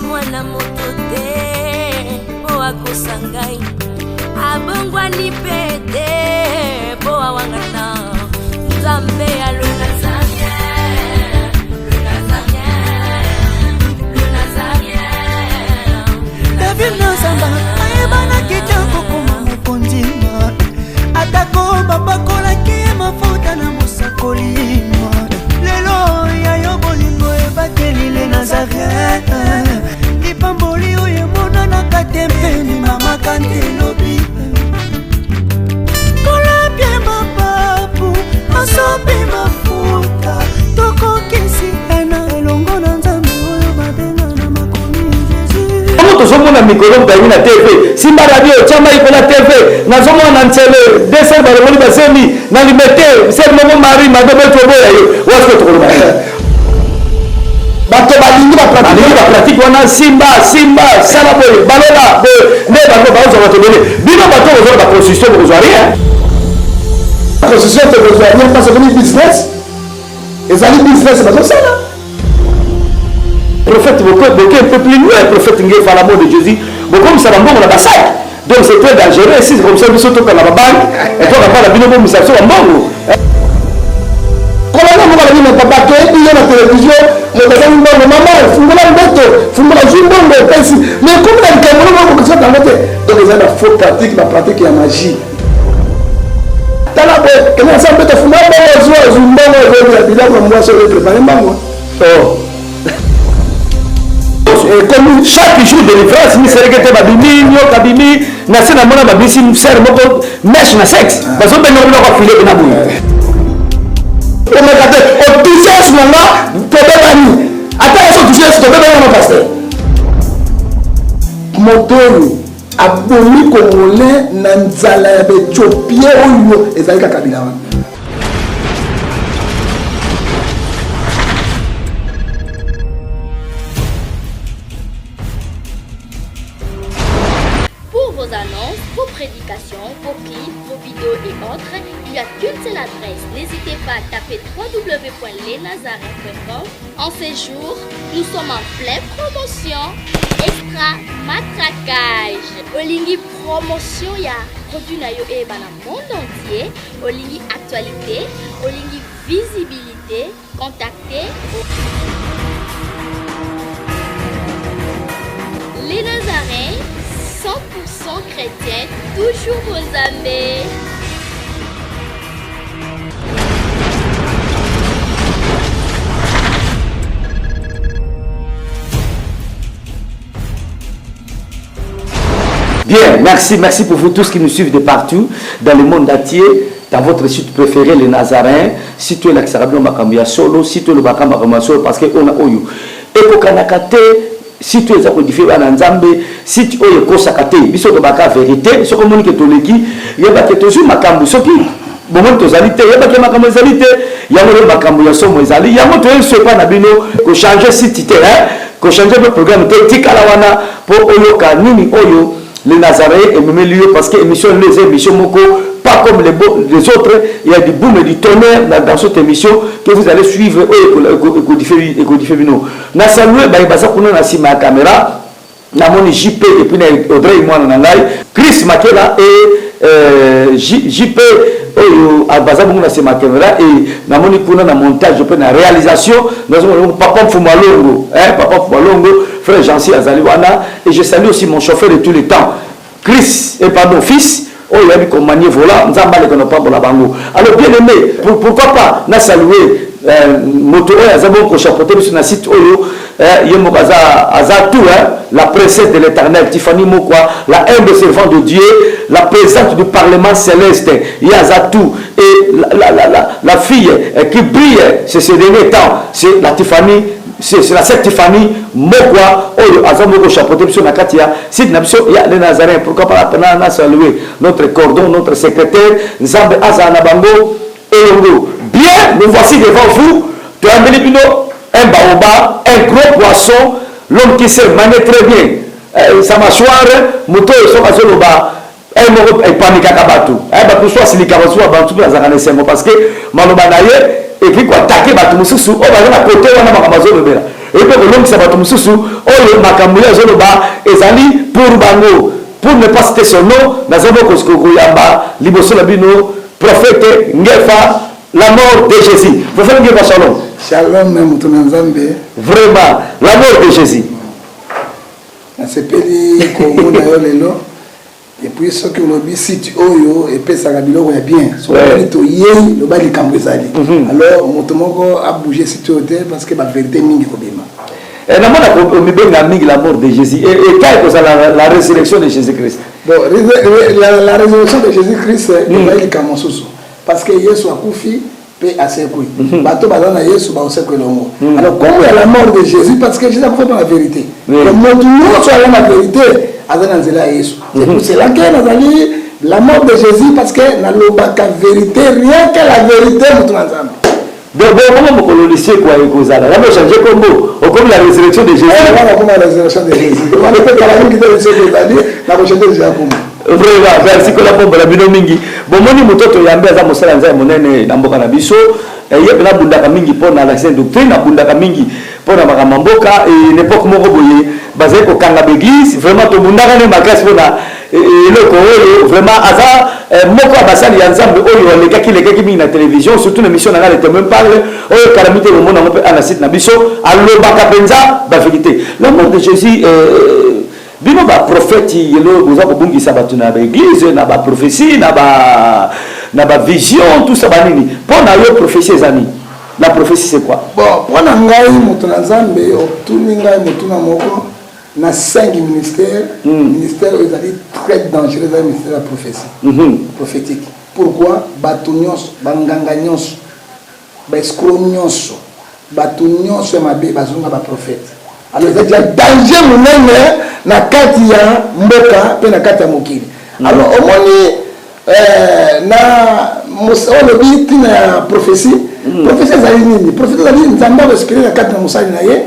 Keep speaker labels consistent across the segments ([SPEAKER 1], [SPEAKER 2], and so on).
[SPEAKER 1] Mwana moto te mpo akosa ngai, abongwani mpe te mpo awangana Nzambe ya le Nazarien, le Nazarien, le Nazarien.
[SPEAKER 2] David Nazamba ayebanaki te kokoma mokonzi, atako bapakolaki ye mafuta na mosakoli. Lelo ya yo bolingo ebateli le Nazarien, lipamboli oyo emonanaka te mpe ndimamaka nde lobi. Kolapie mapapu asopi mafuta, tokokisi ena elongo na Nzambe oyo babenga na makomi Jésus.
[SPEAKER 3] Yango tozomona mikolo moto ayebi na TV, simba radio, tia mai kuna TV. Nazomona na Nsele desel balongoli bazemi na Limete sel moko Marie Madobe toboya ye wasiko tokoloba nini?
[SPEAKER 4] Bato balingi
[SPEAKER 3] balingi bapratique wana, simba simba, sala boye, balola boye, nde bango bazwa bato ebele. Bino bato bozwa baconstitution, bokozwa rien.
[SPEAKER 4] Constitution tokozwa rien parce que business ezali business bazosala.
[SPEAKER 3] Prophète boke boke un peu plus loin, prophète Ngefa, l'amour de Jésus, bokomisa bambongo na basac. Donc c'est très dangereux. Si c'est comme ça, biso tokanga babanke, tokanga bana bino bomisa biso bambongo.
[SPEAKER 4] Kolonga moko alobi: "Me papa, toyebi yo na télévision, moto azangi mbongo, mama fungola mbeto, fungola, zwi mbongo opesi, mais komi na likambo no moko okokisa yango te." Donc eza na faux pratique, bapratique ya magie. Tala boye, kende na sa mbeto, fungola mbongo, zwa, zwi mbongo, ozolia biloko ya mwasi oyo prépare mbongo.
[SPEAKER 3] Oh. Ekomi chaque jour délivrance, miseleke te, babimi nyoka, bimi na se, namona babisi sere moko mèche na sexe, bazobenga biloko afile na boye.
[SPEAKER 4] Omeka te otouche Yesu na nga, tobebani. Ata Yesu otouche Yesu, tobebani wana. Pasteur, moto oyo abomi Congolais na nzala ya baethiopien oyo ezali kaka Kabila wana.
[SPEAKER 5] Pour vos annonces, vos prédications, vos clips, vos vidéos et autres, il n'y a qu'une seule adresse. N'hésitez pas à taper www.lesnazarens.com. En ces jours, nous sommes en pleine promotion extra matraquage. Olingi promotion ya produit na yo eyebana monde entier, olingi actualité, olingi visibilité, contactez Les Nazaréens, 100% chrétiens, toujours vos amis.
[SPEAKER 3] Bien, merci, merci pour vous tous qui nous suivent de partout, dans le monde entier, dans votre site préféré, les Nazaréens. Si tu es là, makambo ya solo, si tu es le makambo ya solo, parce que on a oyo. Ekokanaka te, si tu eza kodifier bana Nzambe, site oyo ekosaka te. Biso tobaka vérité. Soki omoni ke toleki, yebake tozwi makambo. Soki bomoni tozali te, yebake makambo ezali te. Yango nde makambo ya somo ezali. Yango toyebi so epai na bino kochange site te, kochange mpe programme te. Tikala wana mpo oyoka nini oyo le Nazaréen ememeli yo, parce que émission lelo eza émission moko pas comme les autres. Il y a du boom et du tonnerre dans cette émission que vous allez suivre, oyo ekodife bino. Na salue baye baza kuna na nsima ya caméra. Namoni JP et puis na Audrey, mwana na ngai Chris Makela et JP oyo baza bongo na nsima ya caméra. Et namoni kuna na montage mpe na réalisation, nazomona papa Mfumalongo, hein, papa Mfumalongo, frère Jancy azali wana. Et je salue aussi mon chauffeur de tous les temps, Chris et pardon, fils oyo yabi komanie volant. Nzambe aleka na pambola bango. Alors bien aimé, pourquoi pas na saluer moto oyo aza bongo kochapeauter biso na site oyo, ye moko aza tout, hein, la princesse de l'Éternel, Tiffany Mokwa, la humble servante de Dieu, la présidente du parlement céleste. Ye aza tout. Et la fille qui brille ces derniers temps, c'est la Tiffany, c'est la cette Tiffany Mokwa oyo aza moko chapeauter biso na kati ya site na biso ya le Nazaréen. Pourquoi pas na saluer notre cordon, notre secrétaire. Nzambe azala na bango elongo. Bien, nous voici devant vous. Toyambeli bino un baobab, un gros poisson, l'homme qui sait manier très bien sa mâchoire. Moto oyo soki azoloba moko epanikaka bato, bato mosusu asilikaka, mosusu bato mpe azalaka na esengo, parce que maloba na ye ekoki koattaquer bato mosusu oyo baza na kote wana makambo azolobela. Mpe kolongisa bato mosusu oyo makambo ye azoloba ezali pour bango. Pour ne pas citer son nom, naza moko koyamba liboso na bino prophète Ngefa, la mort de Jésus. Prophète Ngefa, shalom.
[SPEAKER 4] Shalom, moto na Nzambe.
[SPEAKER 3] Vraiment, la mort de Jésus.
[SPEAKER 4] Nasepeli komona yo lelo. Et puis soki olobi site oyo epesaka biloko ya bien, soki olobi toyei, loba likambo ezali. Alors moto moko abouge site oyo te, parce que bavérité mingi kobima.
[SPEAKER 3] Namona omibenga mingi la mort de Jésus, eka ekozala la résurrection de Jésus Christ.
[SPEAKER 4] Bon, la résurrection de Jésus Christ ezali likambo mosusu, parce que Yesu akufi mpe asekwi. Bato baza na Yesu baosekwa elongo. Alors kombo ya la mort de Jésus, parce que Jésus akufa mpo na vérité. Moto nyonso aza na vérité aza na nzela ya Yesu. C'est pour cela que nazali la mort de Jésus, parce que nalobaka vérité, rien que la vérité, moto na Nzambe.
[SPEAKER 3] Donc bongo mokolo lisekwa ekozala, yango change kombo, okomi la résurrection de Jésus.
[SPEAKER 4] Wana koma la résurrection de Jésus, wana mpe kala mingi te, lisekwa ezali na kochange déjà kombo.
[SPEAKER 3] Vraiment, merci. Kola pombola bino mingi. Bomoni, moto toyambi aza mosala Nzambe monene na mboka na biso. Ye mpe nabundaka mingi mpo na la sainte doctrine, abundaka mingi mpo na makambo ya mboka. Na époque moko boye bazali kokanga baeglise, vraiment tobundaka nde makasi mpona eloko oyo. Vraiment aza moko ya basali ya Nzambe oyo alekaki lekaki mingi na télévision, surtout na émission na nga Le Témoin Parle, oyo kalami te komona yango mpe ana site na biso. Alobaka mpenza bavérité. La mort de Jésus, bino baprophète yelo boza kobungisa bato na baeglise, na baprophétie, na bavision, tout ça banini. Mpo na yo, prophétie eza nini? La prophétie, c'est quoi?
[SPEAKER 4] Bon, mpo na ngai, moto na Nzambe, otuni ngai motuna moko. Na cinq ministères, ministère oyo ezali très dangereux ezali ministère ya prophétie prophétique. Pourquoi? Bato nyonso, banganga nyonso, baescroc nyonso, bato nyonso ya mabe bazonga baprophète. Alors eza déjà danger monene na kati ya mboka mpe na kati ya mokili. Alors omoni, na olobi ntina ya prophétie. Prophétie ezali nini? Prophétie ezali Nzambe akoinspire na kati na mosali na ye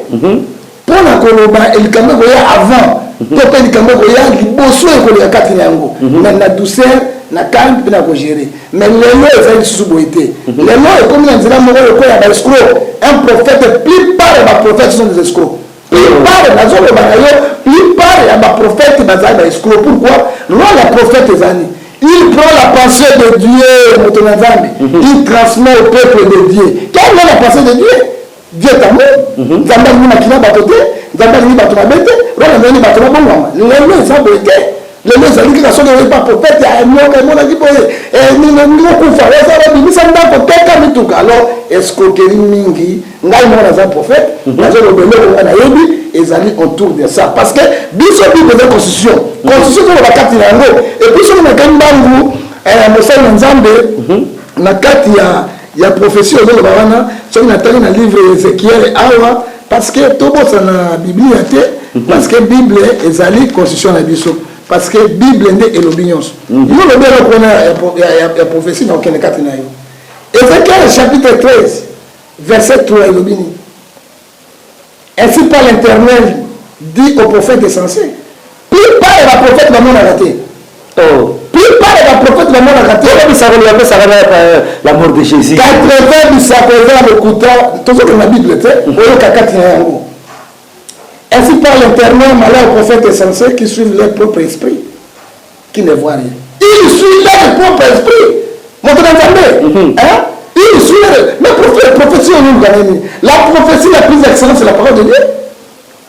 [SPEAKER 4] mpo na koloba likambo ekoya avant to mpe likambo ekoya liboso ekoleka kati na yango, mais na douceur, na calme mpe na kogérer. Mais lelo ezali lisusu boye te. Lelo ekomi na nzela moko lokola baescroc. Un prophète, plupart ya baprophètes sont des escrocs. Plupart, nazoloba na yo, plupart ya baprophète bazali baescroc. Pourquoi? Rôle ya prophète ezali, il prend la pensée de Dieu, moto na Nzambe, il transmet au peuple de Dieu. Quelle est la pensée de Dieu? Dieu est amour. Nzambe alingi makila bato te, Nzambe alingi bato mabe te. Rôle ezali bato babongwama. Lelo eza boye te. Lelo ezali kaka soki oyebi baprophète ya nyoka emonaki boye, nini, okufa, oza babimisa ndako, teka mituka. Alors escroquerie mingi. Ngai moko naza prophète, nazoloba eloko ngai nayebi ezali autour de ça, parce que biso Bible eza constitution. Constitution toloba kati na yango. Et puis soki nakai mbangu, mosali na Nzambe, na kati ya prophétie ozoloba wana, soki natali na livre Ézéchiel awa, parce que tobosana Biblia te, parce que Bible ezali constitution na biso, parce que Bible nde elobi nyonso. Yo olobi eloko wana ya prophétie, na okende kati na yo Ézéchiel chapitre 13 verset 3, elobi nini? Ainsi par l'Éternel dit au prophète insensé. Plupart ya baprophète bamonaka te.
[SPEAKER 3] Oh.
[SPEAKER 4] Plupart ya baprophète bamonaka te.
[SPEAKER 3] Oyo bisakoli bapesaka na la mort de Jésus.
[SPEAKER 4] 80 bisako eza ya lokuta. Tozokende na Bible te, oyoka kati na yango. Ainsi par l'Éternel, malheur aux prophètes insensés qui suivent leur propre esprit, qui ne voient rien. Ils suivent leur propre esprit, moto na Nzambe, hein? Ils suivent. Mais prophète, prophétie oyo oluka nini? La prophétie la plus excellente, c'est la parole de Dieu.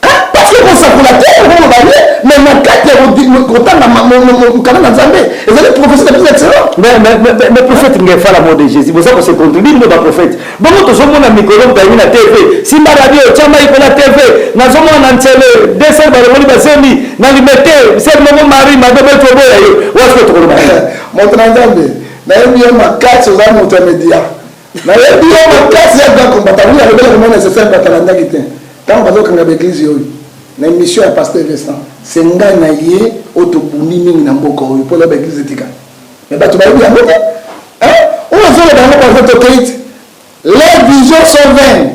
[SPEAKER 4] Hein? Parce que kosakola te, okoloba ye, mais na kati ya kotanga mokanda na Nzambe ezali prophétie la plus excellente.
[SPEAKER 3] Mais prophète Ngefa, la mort de Jésus, boza kose contredire bino baprophète. Bongo tozomona mikolo moto ayimi na TV, simba radio, tia mai mpona TV. Nazomona na Ntsele deux sœurs balongoli bazemi na Limete, sœur moko Marie madobe toboya ye wasiko tokoloba.
[SPEAKER 4] Moto na Nzambe, nayebi yo makasi, oza moto ya media, nayebi yo makasi ya grand combattant. Oui, alobela komona nécessaire, bato alandaki te ntango bazokanga baeglise oyo. Na émission ya pasteur Vincent, se ngai na ye oyo tobuni mingi na mboka oyo mpo na baeglise etika, mais bato bayebi yango te. Oyo ozoloba yango, par exemple, tokei te. Les visions sont vaines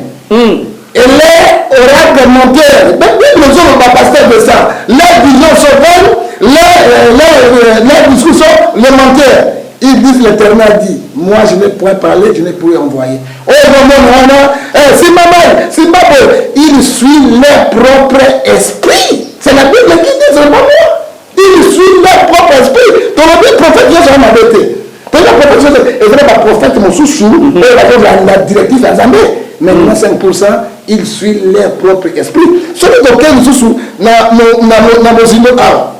[SPEAKER 4] et les oracles menteurs. Bible ozoloba, pasteur Vincent, les visions sont vaines, les discours sont les menteurs. Ils disent: l'Éternel dit. Moi, je n'ai point parlé, je n'ai point envoyé. Oyo omona wana, simba mai, simba. boye. Il suit leur propre esprit. C'est la Bible qui dit, c'est pas moi. Il suit leur propre esprit. Tolobi prophète nyonso ya mabe te. Toza prophète nyonso, ezali baprophète mosusu oyo bakozala directive ya Nzambe, mais 95 %, il suit leur propre esprit. Soki tokei lisusu na mozindo awa,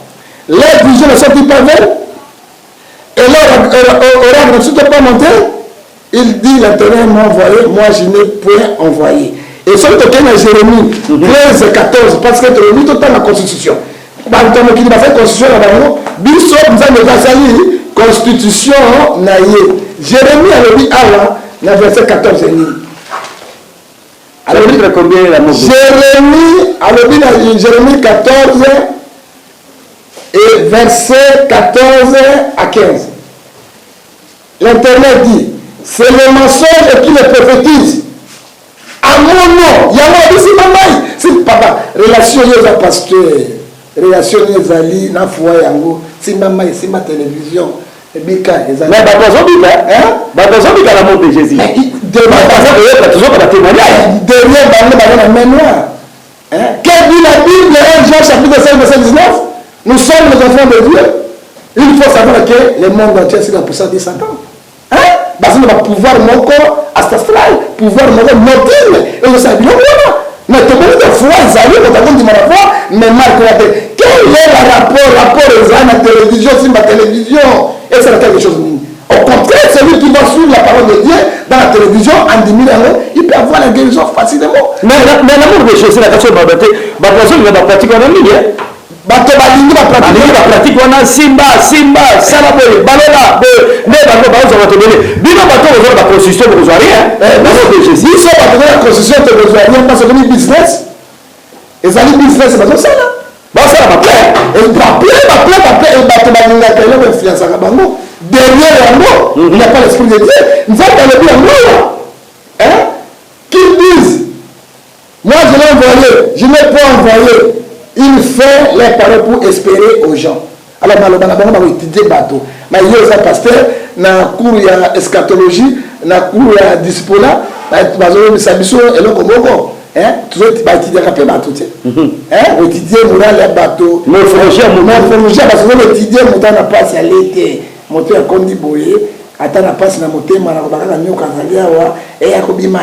[SPEAKER 4] leur vision ne sont pas vaines et leur oracle ne sont pas montés. Il dit: «L'Éternel m'a envoyé, moi je n'ai point envoyé.» Et soki tokei na Jérémie 13 14, parce que tolobi totanga constitution, bato ya mokili basali constitution na bango, biso Nzambe eza asali constitution na ye. Jérémie alobi awa na verset 14 nini?
[SPEAKER 3] Chapitre combien, la mot?
[SPEAKER 4] Jérémie alobi na Jérémie 14 et verset 14 à 15, l'Éternel dit: «C'est le mensonge qui le prophétise à mon nom.» Yango abisimba mai si papa, relation yo eza pasteur, relation yo ezali na foi, yango simba mai, simba télévision, ebika ezali.
[SPEAKER 3] Mais bato bazobika, bato bazobika l'amour de Jésus. Baza koyoka, tozoka batémoignage.
[SPEAKER 4] Derrière bango baza na main noire. Hein? Que dit la Bible? 1 Jean chapitre 5 verset 19: nous sommes les enfants de Dieu. Il faut savoir que le monde entier, c'est la puissance de Satan, hein? Baza na bapouvoir moko astral, pouvoir moko nocturne ezosala biloko wana. Mais tokoki te, foi ezali, moto akondima na foi, mais marque wana te. Quel est le rapport ezali na télévision, simba télévision esala quelque chose nini? Au contraire, celui qui va suivre la parole de Dieu dans la télévision, andimi yango, il peut avoir la guérison facilement.
[SPEAKER 3] Mais l'amour de Jésus na kati oyo, bato te, bato bazolinga bapratique wana mingi.
[SPEAKER 4] Bato balingi bapratique.
[SPEAKER 3] Balingi bapratique wana, simba simba, sala boye, balola boye, nde bango bazwa bato ebele. Bino bato bozwa baconstitution, bokozwa rien, l'amour de Jésus.
[SPEAKER 4] Biso bato na constitution tokozwa rien, parce que business ezali business bazosala.
[SPEAKER 3] Basala baplein.
[SPEAKER 4] Baplein, baplein, baplein. Bato balingaka eloko influençaka bango. Derrière yango, il n'y a pas l'esprit de Dieu. Nzambe alobi yango oyo, qu'ils disent: «Moi je l'ai envoyé, je n'ai pas envoyé.» Il fait les paroles pour espérer aux gens. Alors maloba na bango, bakoétudie bato. Mais yo oza pasteur, na cours ya eschatologie, na cours ya discipola, bazolobisa biso eloko moko, baétudiaka mpe bato te, oétudie morale ya bato.
[SPEAKER 3] Morphologie ya moto.
[SPEAKER 4] Morphologie ya bato, ozoétudie moto na mpasi ale te, moto akondi boye, ata na mpasi na motema, nakoba kaka nyoka azali awa, eya kobima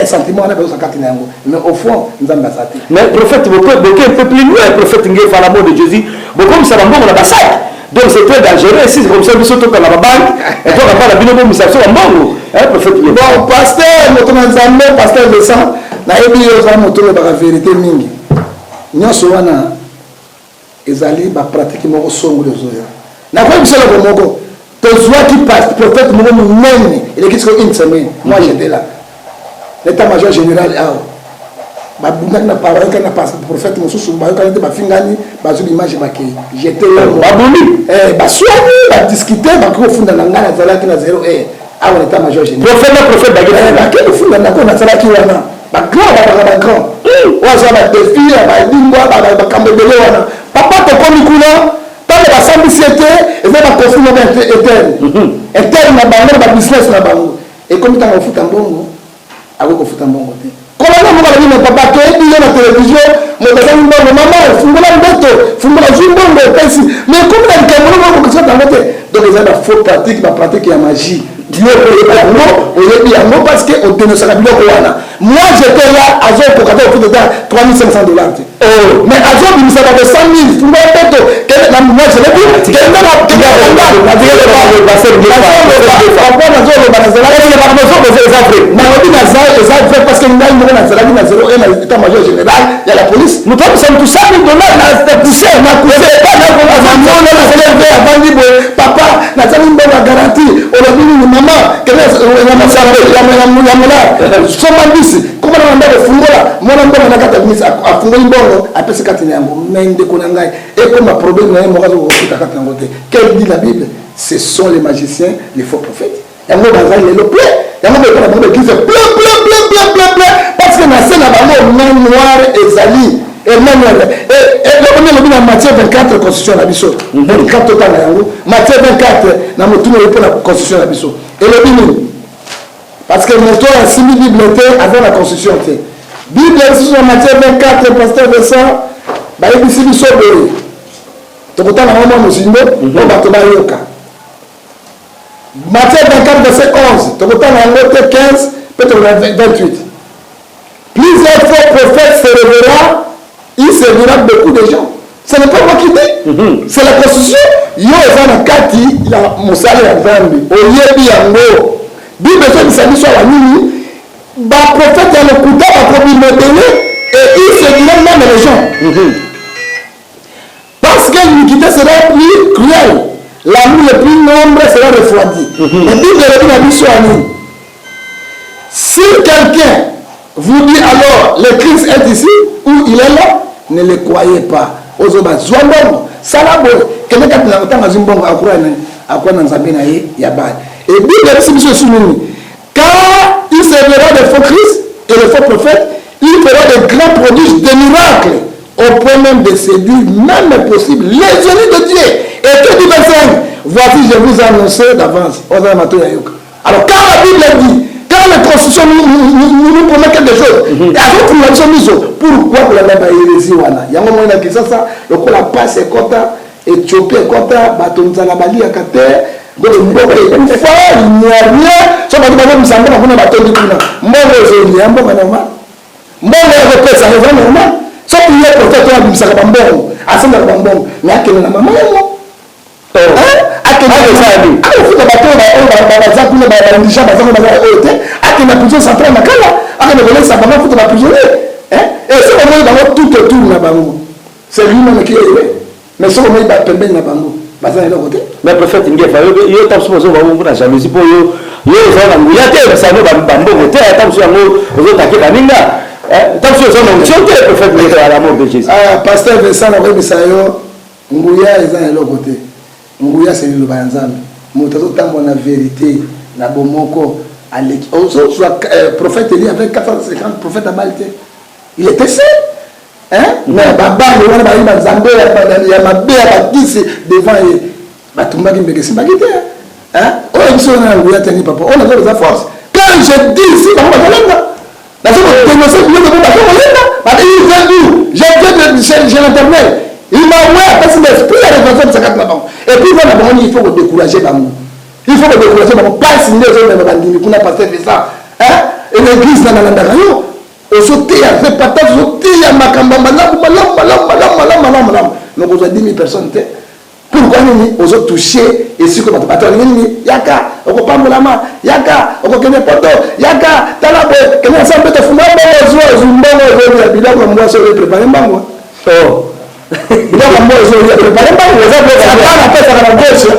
[SPEAKER 4] sentiment wana bazosa kati na yango, mais au fond Nzambe aza te.
[SPEAKER 3] Mais prophète, boke boke un peu plus loin, prophète Ngefa, l'amour de Jésus, bokomisa bambongo na basac. Donc c'est très dangereux. Si c'est comme ça, biso tokanga babanke, toka na bino bomisa biso bambongo, prophète Ngefa.
[SPEAKER 4] Bon, pasteur, moto na Nzambe, pasteur Vincent, nayebi yo oza moto olobaka vérité mingi. Nyonso wana ezali bapratique moko songoli ozoya. Nakoyi biso eloko moko, tozwaki prophète moko monene, eleki siko une semaine, moi j'étais là, l'état major général awa. Babundaki na bayokani na prophète mosusu, bayokani te, bafingani, bazwi image, bakei. J'étais là.
[SPEAKER 3] Babuni.
[SPEAKER 4] Baswani, badiscute, bakoki kofunda na ngai. Nazalaki na 0 heure awa na état major général.
[SPEAKER 3] Prophète na prophète baki.
[SPEAKER 4] Bake kofunda nako, nazalaki wana. Bagrand babaka, bagrand oyo aza badéfi ya balingwa, bakambo ebele wana. Papa, tokomi kuna, ntango basambisi ete eza baconflit moko interne interne na bango, na babusiness na bango. Ekomi ntango kofuta mbongo, akoki kofuta mbongo te. Kolonga moko alobi: «Me papa, toyebi yo na télévision, moto azangi mbongo, mama fungola mbeto, fungola, zwi mbongo, epesi.» Mais ekomi na likambo moko kokisa yango te. Donc eza bafaux pratique, bapratique ya magie. Yo oyeba yango, oyebi yango, parce que odénonçaka biloko wana. Moi j'étais là, azokoka te kofuta ata 3500 $ te, mais azobimisa bato 100 000, fungola mbeto. Moi je l'ai vu, kende na nazoloba, nalobi naza, eza vrai, parce que ngai moko nazalaki na 0 1 na état major général ya la police.
[SPEAKER 3] Moto abisa motu 100 000 $ na poussière.
[SPEAKER 4] Na poussière, avandi boye: «Papa, nazali mbongo ya garantie, olobi nini? Mama, kende ya molar, soma mbisi, koma na ndako, fungola mwana mbongo na kati ya bimisi.» Afungoli mbongo, apesi kati na yango. Mais ndeko na ngai, ekoma problème na ye moko, azokofuta kati na yango te. Quel dit la Bible? Ce sont les magiciens, les faux prophètes. Yango bazali lelo plein, yango boyeka na bango baeglise plein, plein, plein, plein, plein, plein, parce que na se na bango main noire ezali, main noire. Eloko nini elobi na Matthieu 24, constitution na biso 24? Totanga yango, Matthieu 24, na motuni oyo mpona constitution na biso elobi nini, parce que moto oyo asimbi Bible te aza na constitution te. Bible lisusu na Matthieu 24, pasteur Vincent, bayebisi biso boye, tokotanga yango mwa mozindo mpo bato bayoka. Matthieu 24 verset 11, tokotanga yango te 15 mpe tokotanga 28. Plusieurs faux prophètes se révélera, il servira beaucoup de gens. Ce n'est pas moi qui dis, c'est la constitution. Yo oza na kati ya mosala ya Nzambe, oyebi yango. Bible ezobisa biso awa nini? Ba prophètes ya lokuta bakobima ebele et ils séduiront même les gens. Parce que l'iniquité sera plus cruelle, l'amour le plus nombre sera refroidi. Mais Bible elobi na biso ya nini? Si quelqu'un vous dit alors le Christ est ici ou il est là, ne le croyez pas. Ozoba zwa mbongo, sala boye, kende kati na ntango azwi mbongo akroya na akroya na Nzambe na ye ya bale. Et Bible ebisi biso esu nini? Car il servira de faux Christ et de faux prophètes, il fera de grands prodiges, des miracles, au point même de séduire, même possible, les élus de Dieu. Et que dit 25? Voici, je vous annonce d'avance. Alors, quand la Bible dit, quand la Constitution nous promet quelque chose, azofungola biso miso, pourquoi kolanda ba hérésie wana? Yango moi na Kinshasa, lokola passe ekota, Ethiopie ekota, bato nzala baliaka te, donc mboka ekufa, il n'y a rien. So bato bazobimisa mboka kuna, batondi kuna, mbongo ezolia, mboka normal, mbongo ekopesa eza normal. Soki ye prophète oyo abimisaka bambongo, asengaka bambongo, mais akende na mama yango, akofuta bato oyo baza kuna, baindigent baza kuna, baza oyo te, akende na prison centrale na kala, akende kolekisa bango, afuta baprisonnier. Et soki omoni bango tout autour na bango, c'est lui-même qui est, mais soki omoni bapembeni na bango, baza na eloko te.
[SPEAKER 3] Mais prophète Ngefa, yo ta mosusu ozoba bongo na jalousie, mpo yo oza na nguya te, ebisano bambongo te, ata mosusu yango ozotake baninga, ta mosusu oza na onction te. Prophète Ngefa, à l'amour de Jésus.
[SPEAKER 4] Pasteur Vincent, nakoyebisa yo, nguya eza na eloko te. Nguya se liloba ya Nzambe. Moto azotambola na vérité na bomoko aleki. Ozozwa prophète Eli avec 450 prophète abali te, il était seul, hein? Mais babale wana bayebi banzambe ya mabe ya bakisi devant ye, batumbaki mbeke, esimbaki te. Oyo biso wana na nguya tani papa oyo nazo eza force. Quand je dis ici, bango bazolenga, nazo kodénoncer biloko po bazo kolenga. Il vient d'où? Je viens de chez l'Éternel, il m'a envoyé, apesi nga esprit ya révélation bisakati na bango. Et puis wana bango, il faut kodécourager bango, il faut kodécourager bango. Pasi nde ezomema bandimi kuna. Pasteur Vincent, l'église na nalandaka yo, ozoteya repartage, ozoteya makambo malamu malamu malamu malamu malamu malamu malamu, mais okozwa 10 000 personnes te. Pourquoi? Nini ozotouche esiko bato balingi nini? Yaka, okopambolama, yaka, okokende poto, yaka, tala boye, kende na sambe, tofunga mbongo, ozwa, ozwi mbongo, ozolia biloko ya mwasi oyo prépare mbongo, biloko ya mbongo ozolia, prépare mbongo. Satana apesaka na gauche,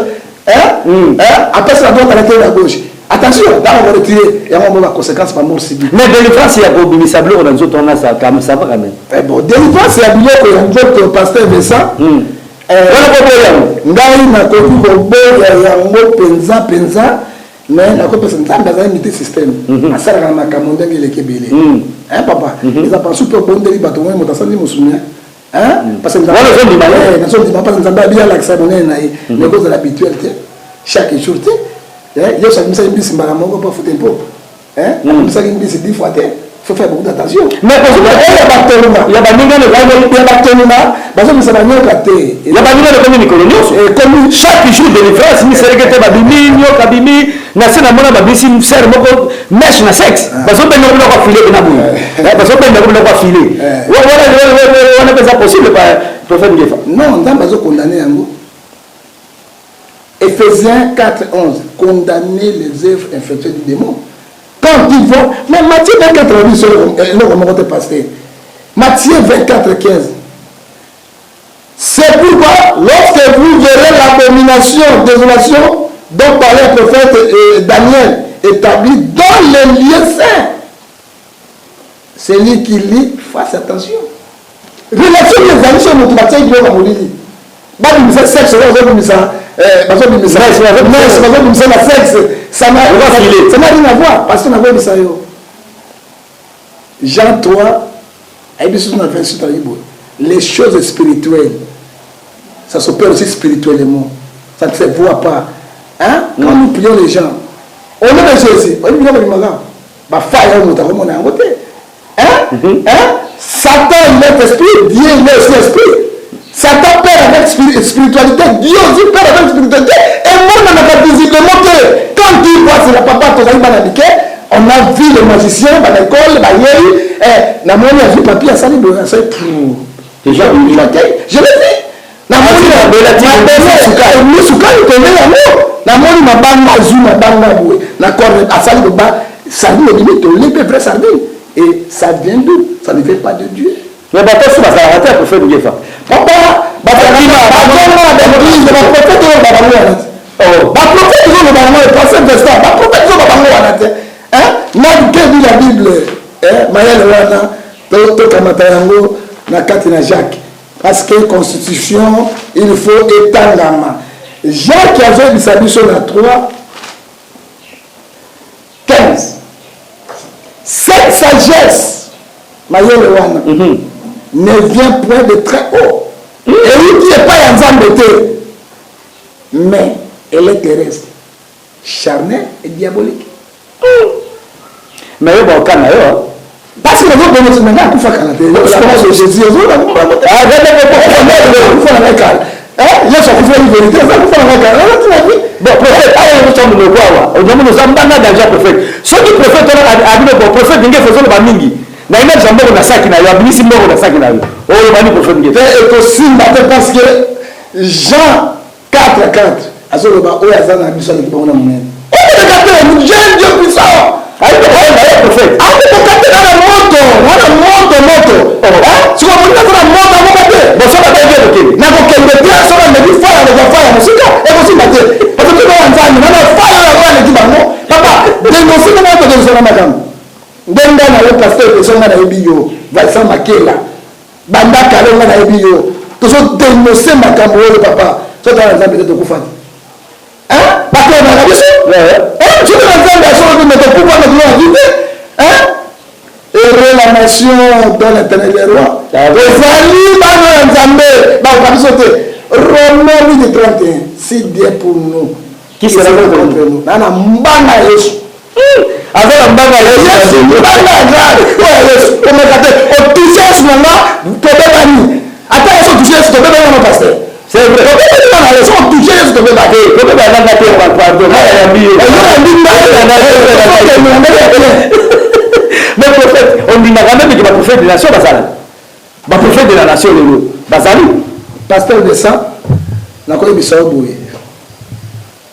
[SPEAKER 4] apesaka droite, alakeli na gauche. Attention, ntango koretire yango mo baconséquence, bamort subite.
[SPEAKER 3] Mais délivrance ya kobimisa biloko na nzoto wana, ça va quand même?
[SPEAKER 4] Bon, délivrance ya biloko ya nzoto, pasteur Vincent,
[SPEAKER 3] wana koboya yango?
[SPEAKER 4] Ngai nakoki koboya yango mpenza mpenza, mais nakopesa Nzambe azali mite système, asalaka na makambo ndenge eleki ebele. Papa, eza pasu mpe obondeli bato, moi moto asali mosuni, parce que nazondima, parce que Nzambe abi alakisa monene na ye, mais kozala habituel te, chaque jour te. Yesu abimisaki mbisi mbala moko mpo afute mpo abimisaki mbisi 10 fois te. Faut faire beaucoup d'attention.
[SPEAKER 3] Mais
[SPEAKER 4] ya batoluma
[SPEAKER 3] ya baninga
[SPEAKER 4] ya batoluma bazobimisa banyoka te.
[SPEAKER 3] Ya baninga ekomi mikolo nyonso.
[SPEAKER 4] Ekomi
[SPEAKER 3] chaque jour délivrance, miseleke te, babimi nyoka, bimi na se, namona babisi sere moko mèche na sexe, bazobenda biloko ya file pena boye, bazobenda biloko ya file wana mpe. Eza possible, prophète Ngefa?
[SPEAKER 4] Non, Nzambe azokondane yango. Ephésiens 4, 11, condamner les œuvres infectieuses du démon. Quand ils vont, mais Matthieu 24, eloko moko te, pasteur. Matthieu 24, 15. C'est pourquoi, lorsque vous verrez l'abomination, désolation dont parlait le prophète Daniel, établi dans les lieux saints, celui qui lit, fasse attention. Relation ezali so moto batiaki biloko ya molili, babimisa sexe, bazobimisa, bazobimisa, bazobimisa na sexe, ça n'a rien à voir. Parce que nakoyebisa yo, Jean 3 ayebi susu na 28, ayebi boye: les choses spirituelles, ça s'opère aussi spirituellement, ça ne se voit pas, hein? Quand nous prions les gens au nom de Jésus, oyebi biloko bimaka, bafaya oyo moto akomona yango te. Hein? Satan, il est esprit, Dieu, il est aussi esprit. Satan perd avec spiritualité, Dieu aussi perd avec spiritualité. Et moi, on n'a pas visiblement que quand tu vois, c'est la papa, tozali bana mike, on a vu les magiciens, ba l'école, ba yei, eh, na moni azwi papier, asali boye, asali
[SPEAKER 3] Déjà,
[SPEAKER 4] je l'ai vu. Namoni sukali tole yango, namoni mabanga, azwi mabanga boye na corne, asali boba, sardine ebimi, tole mpe vraie sardine. Et ça vient d'où? Ça ne vient pas de Dieu.
[SPEAKER 3] Mais bato so bazalaka te ya prophète Ngefa.
[SPEAKER 4] Papa, bazonga na baeglise, baprophète oyo babango wana te. Baprophète oyo babango, le prophète Vincent, baprophète oyo babango wana te. Na que dit la Bible? Mayele wana tokamata yango na kati na Jacques, parce que constitution, il faut etangama. Jacques azoyebisa biso na 3 15: cette sagesse, mayele wana, ne vient point de très haut, euti epai ya Nzambe te, mais elle est terrestre, charnelle et diabolique.
[SPEAKER 3] Mais yo baokanga yo.
[SPEAKER 4] Parce que nazobongo nanga akufa kala te. Jésus akufa na ngai kala. Yesu akufeli vérité, aza kufa na ngai kala, aza vie.
[SPEAKER 3] Bon, prophète, awa ozo monoko awa, ozomona oza mbanga danger. Prophète, soki prophète wana abino, bon, prophète Ngefa, ozoloba mingi na ye, nabisa mbongo na saki na yo, abimisi mbongo na saki na yo, oyo bani, prophète Ngefa?
[SPEAKER 4] Te, ekosimba te, parce que Jean 4 4 azoloba oyo aza na biso aleki bango na monene. Okoleka te, jeune Dieu puissant.
[SPEAKER 3] Ayi prophète.
[SPEAKER 4] Akokoka te, na moto, wana moto, moto. Sikoyo moninga aza na moto, akoka te.
[SPEAKER 3] Bon, soki atangi okende.
[SPEAKER 4] Nakokende te. Soki ameki faya, kozwa faya mosika, ekosimba te, parce que toza ya Nzambe, nana faya oyo yango aleki bango. Papa, dénonce ndenge todénonce makambo nde nga na yo, pasteur ezo, nga nayebi yo, Vincent Makela, banda kala nga nayebi yo. Tozodénonce makambo oyo, papa. Soki na Nzambe te, tokufa te. Bato na biso, soki na Nzambe asolobi, me tokufa na toza na vie te. Heureux la nation dont l'Éternel est roi. Ezali bana ya Nzambe, bakoka biso te. Romain 8 31: si Dieu pour nous,
[SPEAKER 3] qui sera
[SPEAKER 4] contre nous? Na mbanga ya Yesu.
[SPEAKER 3] Aza na mbanga ya
[SPEAKER 4] Yesu, mbanga ya grave oyo ya Yesu. Omeka te, otouche Yesu na nga, tobebani. Ata Yesu, otouche Yesu, tobebani wana, pasteur.
[SPEAKER 3] C'est vrai.
[SPEAKER 4] Tobebani wana Yesu, otouche Yesu, tobebani.
[SPEAKER 3] Tobebani nanga te, pardon, nga yambi yo.
[SPEAKER 4] Oyambi.
[SPEAKER 3] Ngai. Mais prophète, ondimaka même ke baprophète de nation bazala? Baprophète de la nation lelo bazali?
[SPEAKER 4] Pasteur de sang, nakoyebisa yo boye: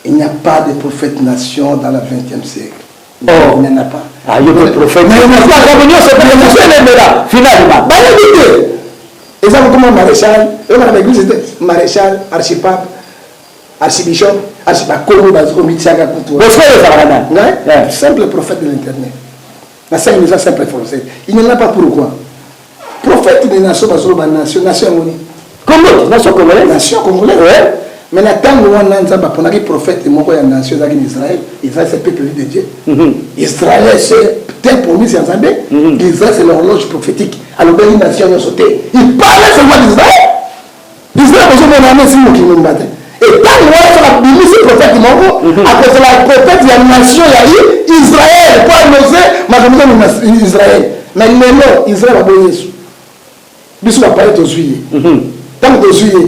[SPEAKER 4] il n'y a pas de prophète nation dans le 20e siècle.
[SPEAKER 3] Oh.
[SPEAKER 4] Il n'y en a pas.
[SPEAKER 3] Ah, yo mpe prophète, makambo nyonso elemela finalement.
[SPEAKER 4] Bayebi te, eza kokoma maréchal, oyokana baeglise te, maréchal, archipape, archibishop, archi, bakomi bazomitiaka kutu.
[SPEAKER 3] Bosco ezalaka nani?
[SPEAKER 4] Ngai, simple prophète de l'Internet. Na cinq eza simple français. Il n'y en a pas. Pourquoi prophète de nation? Bazoloba nation, nation yango nini?
[SPEAKER 3] Congo, nation congolaise.
[SPEAKER 4] Nation congolaise. Mais na ntango wana, Nzambe aponaki prophète moko ya nation, ezalaki na Israël. Israël, c'est peuple de Dieu. Israël, c'est terre promise ya Nzambe. Israël, c'est l'horloge prophétique. Alobeli nation nyonso te, il parlait seulement d'Israël. Israël bozomona wana esi mokili mobimba te. Etango wana, soki abimisi prophète moko, akozala prophète ya nation ya Israël po annonce makambo eza na Israël. Mais lelo Israël aboyi Yesu. Biso bapaya tozwi ye. Ntango tozwi ye,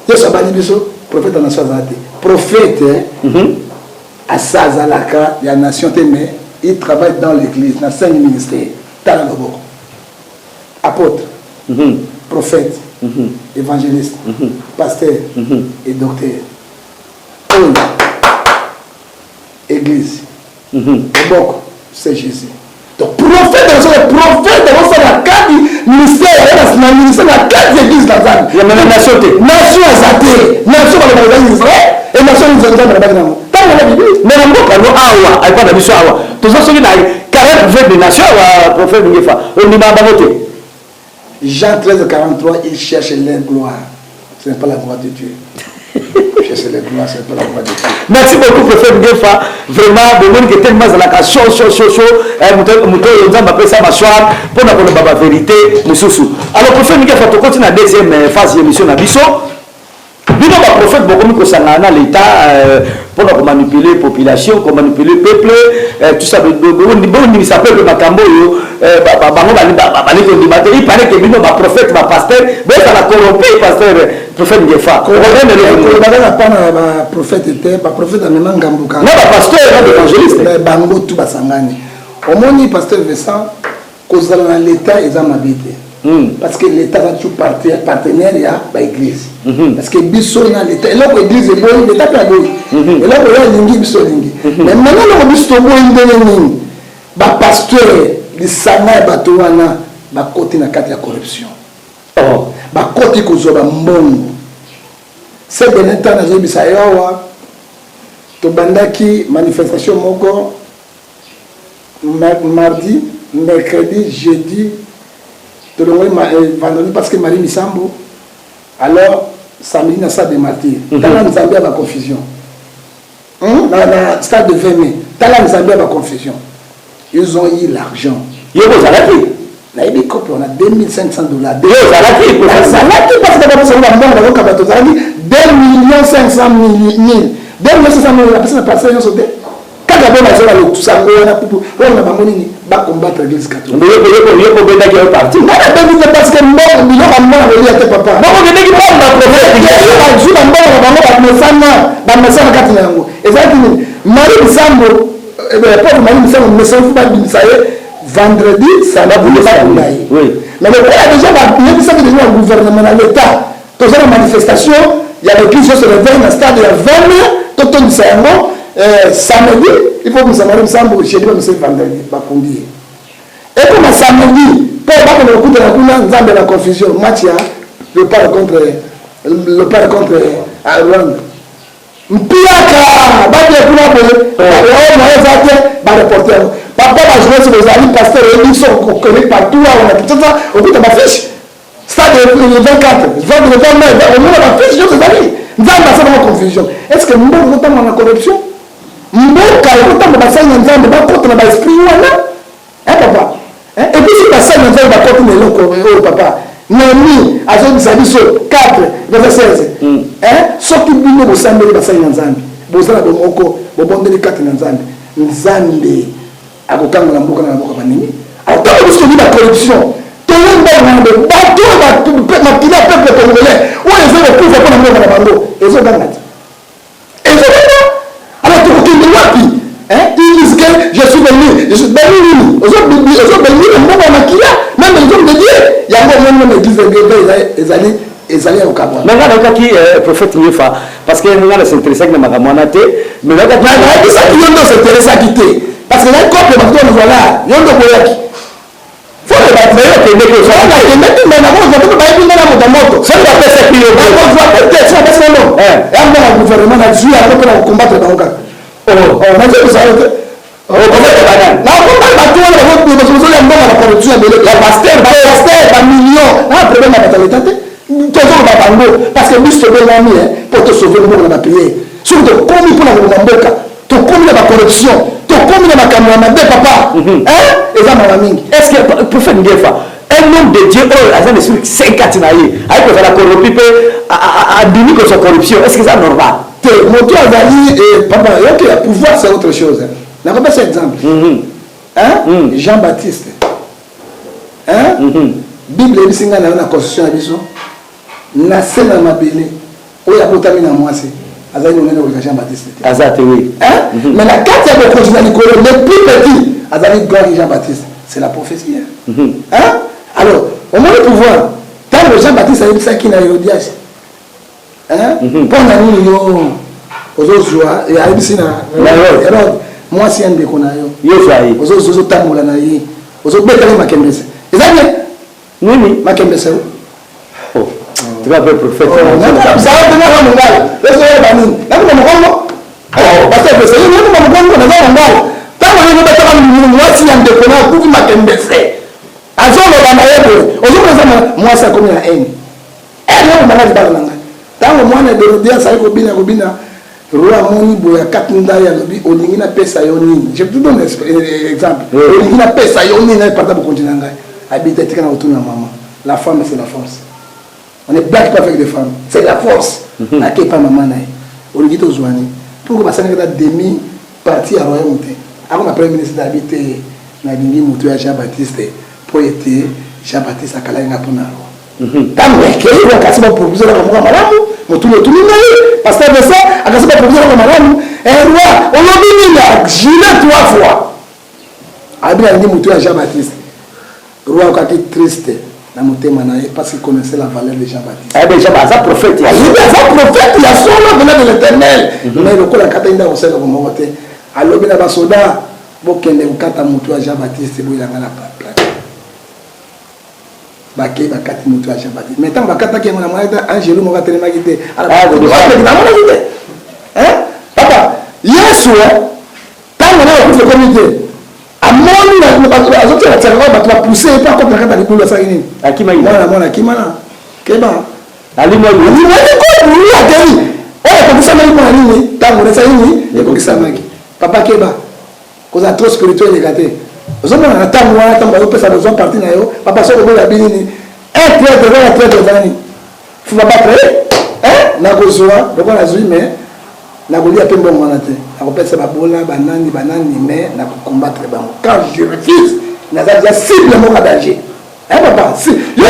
[SPEAKER 4] Yesu abandi biso. Prophète ya nation azala te. Prophète asa azalaka ya nation te, mais il travaille dans l'église na cinq ministères. Tala loboko: apôtre, prophète, évangéliste, pasteur et docteur. Oyo église, loboko, c'est Jésus. Donc prophète azosala, prophète azosala kati ministère, na ministère na kati église na Nzambe.
[SPEAKER 3] Ya meme nation te.
[SPEAKER 4] Nation aza te. Nation balobaka eza Israel, e nation Nzambe alobaki nango ntango na Bible.
[SPEAKER 3] Mais na mboka no awa, epa na biso awa, toza soki na 40 prophète de nation awa. Prophète Ngefa, ondima bango te?
[SPEAKER 4] Jean 13 43: il cherche leur gloire, ce n'est pas la gloire de Dieu. Cherche leur gloire, ce n'est pas la gloire de Dieu.
[SPEAKER 3] Merci beaucoup, prophète Ngefa. Vraiment, bomoni ke tellement azalaka chaud, chaud, chaud, chaud. Moto oyo Nzambe apesa mâchoire mpona koloba bavérité mosusu. Alors, prophète Ngefa, tokoti na deuxième phase ya émission na biso. Bino baprophète bokomi kosangana na l'État mpona komanipuler population, komanipuler peuple, tout ça. Bondimisa peuple makambo oyo bango Bali kondima te. Il paraît que bino baprophète, bapasteur, bozala corrompu. Pasteur, prophète Ngefa.
[SPEAKER 4] Kaka mpana ya baprophète te, baprophète amema ngambo.
[SPEAKER 3] Na bapasteur, na baévangéliste.
[SPEAKER 4] Bango tu basangani. Omoni, pasteur Vincent, kozala na l'état eza mabe te, parce que l'état aza toujours partenaire ya baéglise, parce que biso na l'état, eloko église eboyi, l'état mpe aboyi, eloko oyo alingi, biso olingi. Mais maintenant, eloko biso toboyi, ndenge nini bapasteur, lisanga ya bato wana bakoti na kati ya corruption?
[SPEAKER 3] Oh.
[SPEAKER 4] Bakoti kozwa bambongo. Ces dernier temps, nazoyebisa yo awa, tobandaki manifestation moko mardi, mercredi, jeudi, tolongoli vendredi parce que Marie Misambo. Alors samedi na stade de Martyr, tala Nzambe ya baconfusion, Na stade de 20 mai, tala Nzambe ya baconfusion, ils ont eu l'argent.
[SPEAKER 3] Yo kozalaki?
[SPEAKER 4] Nayebi kope wana, 2500 $.
[SPEAKER 3] Yo ozalaki?
[SPEAKER 4] Nazalaki, parce que baposango bambongo bakoka bato. Ozalaki 2 millions 500 mille, 2 millions 500 mille apesa na pasteur nyonso te. Kaka bo bazola losango wana pupu oyo na bango nini, bacombattre église catholique.
[SPEAKER 3] Yo kobendaki yo parti?
[SPEAKER 4] Nga nabengi te, parce que mbongo, biloko ya mbongo kolia te, papa.
[SPEAKER 3] Bokokendeki mbongo na prophète?
[SPEAKER 4] Bazwi bambongo na bango, bamesana, bamesana. Kati na yango ezalaki nini? Marie Bisambo, pauvre Marie Bisambo, mesana fu babimisa ye vendredi, samedi, bakunda ye. Mais lokola déjà bayebisaki déjà na gouvernement, na l'état, toza na manifestation ya l'église nyonso le 20 na stade ya 20 mai, totondisa yango samedi, il faut bimisa Marie Bisambo jeudi, bamisa vendredi, bakundi ye. Ekoma samedi mpo bakende kokutana kuna, Nzambe na confusion, match ya Léopard contre Rwanda, mpiaka bakende kuna boye, oyo moyen eza te, bareporter yango. Papa, bajournaliste bozali, pasteur oyebi biso, okende partout awa na Kinshasa, okuta bafiche stade 24, 20 mai, omona bafiche nyonso ezali. Nzambe asalaka confusion. Est ce que mboka ekotambola na corruption? Mboka ekotambola, basali na Nzambe bakota na baesprit wana, eh papa? Et puis soki basali na Nzambe bakoti na eloko oyo, papa, Néhémie azobisa biso 4 verset 16, soki bino bosambeli, basali na Nzambe, boza na bomoko, bobondeli kati na Nzambe, Nzambe akokangola mboka na mboka banini. Ntango biso tobi bacorruption, toyemba ngambe bato oyo makila ya peuple congolais oyo eza kokufa mpo na mboka na bango ezoganga te, ezoganga. Alors tokokende wapi? Ils disent que je suis béni, je suis béni. Nini ozobénir? Mboka ya makila, même les hommes de Dieu. Yango omoni, même église ezali, ezali ya kokabwana.
[SPEAKER 3] Mais nga nayokaki, prophète Ngefa, parce que nga na s'intéressaki na makambo wana te, mais nayokaki.
[SPEAKER 4] Nayebisaki yo nde os'intéressaki te, parce que nayi kope bato wana, voilà, yo nde oboyaki. Nakendeki, me nakozwa te, bayebi nga na moto moto.
[SPEAKER 3] Soki bapesaki yo?
[SPEAKER 4] Nakozwa te te, soki bapesi ngo ya mbongo ya gouvernement, nazwi yango mpona kocombattre bango kaka. Nazobisa yo te, nakombali bato wana bazolia mbongo na corruption ebele, bapasteur, bapasteur, bamillion na problème ya bato ya leta te. Tozoloba bango parce que biso tobengami mpo tosauve mbongo na baprière. Soki tokomi mpona koboma mboka, tokomi na bacorruption, tokomi na makambo ya mabe, papa, eza mawa mingi.
[SPEAKER 3] Est ce que, prophète Ngefa, un homme de Dieu oyo aza na esprit saint kati na ye, ayi kozala corrompu mpe andimi kozwa corruption, est ce que eza normal?
[SPEAKER 4] Te, moto azali, papa, yoke ya pouvoir, c'est autre chose. Nakopesa exemple, hein? Jean Baptiste, hein? Bible eyebisi ngai na yo na constitution ya biso, na se na mabele oyo abotami na mwasi, azali monene koleka Jean Baptiste te.
[SPEAKER 3] Aza te, oui.
[SPEAKER 4] Hein? Mais na kati ya bokonzi na likolo, le plus petit azali grand Jean Baptiste. C'est la prophétie, hein? Hein? Alors omoni pouvoir, ntango Jean Baptiste ayebisaki na Hérodias, mpo na nini yo ozozwa, ayebisi na Hérode, mwasi ya ndeko na yo.
[SPEAKER 3] Yozwa ye.
[SPEAKER 4] Ozotambola na ye, ozobetaki makembese, eza bien.
[SPEAKER 3] Nini?
[SPEAKER 4] Makembese.
[SPEAKER 3] Oh, tu vas appeler prophète.
[SPEAKER 4] Zala mongala, ezoyeba nini? Nakoma mokongo, pasteur, nakoma mokongo, naza mongala. Ntango yo ozobetaka mwasi ya ndeko na, akufi makembese, azoloba na ye boye, ozomona eza mwasi akomi na haine, ene okomanga libala na ngai. Ntango mwana Hérodias ayi kobina, kobina, roi amoni boye, akati ndai, alobi: "Olingi napesa yo nini?" Je te donne exemple. "Olingi napesa yo nini? Naeparta bokonzi na ngai." Abita etika na kotuna mama. La femme, c'est la force, on ne blague pas avec des femmes, c'est la force. Akepa mama na ye: "Olingi tozwa nini?" Pourquoi basalaki ata demi partie ya royaume te? Akoma premier ministre, abi te: "Nalingi moto ya Jean Baptiste." Mpo ete Jean Baptiste akalaki nga mpo na roi. Ntango ekei roi akasi bapropose eloko moko ya malamu, motuni otuni ngai, pasteur Vincent akasi bapropose eloko malamu, eh roi olobi nini? Ajure trois fois. Alobi nalingi motu ya Jean Baptiste. Roi akokaki triste na motema na ye parce qu'il connaissait la valeur de Jean Baptiste.
[SPEAKER 3] Ayebi Jean aza prophète ya
[SPEAKER 4] Ayebi aza prophète ya solo venant de l'Éternel. Mais lokola akataki ndako kosala eloko moko te, alobi na basoda bokende kokata motu ya Jean Baptiste boyela ngai na plateau. Bakei bakati motu ya Jean Baptiste. Mais ntango bakataki yango namonaki te angelu moko atelemaki te. Namonaki te. Papa, Yesu ntango naye akufi ekomi te amoni azotia tiaka kaka bato bapousse ye mpo akota na kati ya libulu asalaki nini?
[SPEAKER 3] Akimaki.
[SPEAKER 4] Mwana mwana akimana keba
[SPEAKER 3] alimwaki
[SPEAKER 4] alimwaki ko akei oyo ekokisamaki mpo na nini ntango na esali nini ekokisamaki papa keba kozala trop spirituel eleka te ozomona na ntango wana ntango bazopesa bozwa parti na yo papa soki oboyi abi nini un traître eza na traître eza nini faut ba battre ye nakozwa lokola nazwi mais nakolia mpe mbongo wana te nakopesa babola banani banani mais nakocombattre bango quand je refuse naza deja cible moko ya danger. Eh papa si
[SPEAKER 3] yo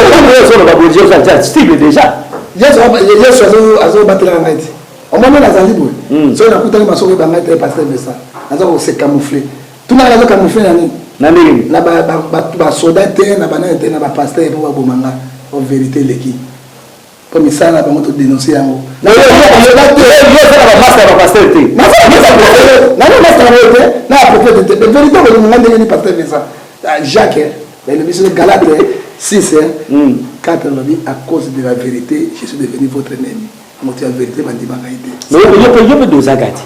[SPEAKER 3] ozoloba boye oza deja cible déjà.
[SPEAKER 4] Yesu azobatelaka ngai te omoni nazali boye soki nakutani masoko oyeba ngai te pasteur Vincent naza kose camoufler tunaka nazo camoufler na nini
[SPEAKER 3] na ndenge
[SPEAKER 4] na basoda te na banani te na bapasteur mpo baboma nga po vérité eleki mpo misala na bango todenonce yango.
[SPEAKER 3] Yo oza na bapasteur te.
[SPEAKER 4] Nana master na bango te na baprophète te mais vérité okolinga nga ndenge nini pasteur Vincent Jacques elobi soki Galate 6 4 elobi à cause de la vérité je suis devenu votre ennemi. Moto ya vérité bandimaka ye te.
[SPEAKER 3] Yo mpe dozaka te.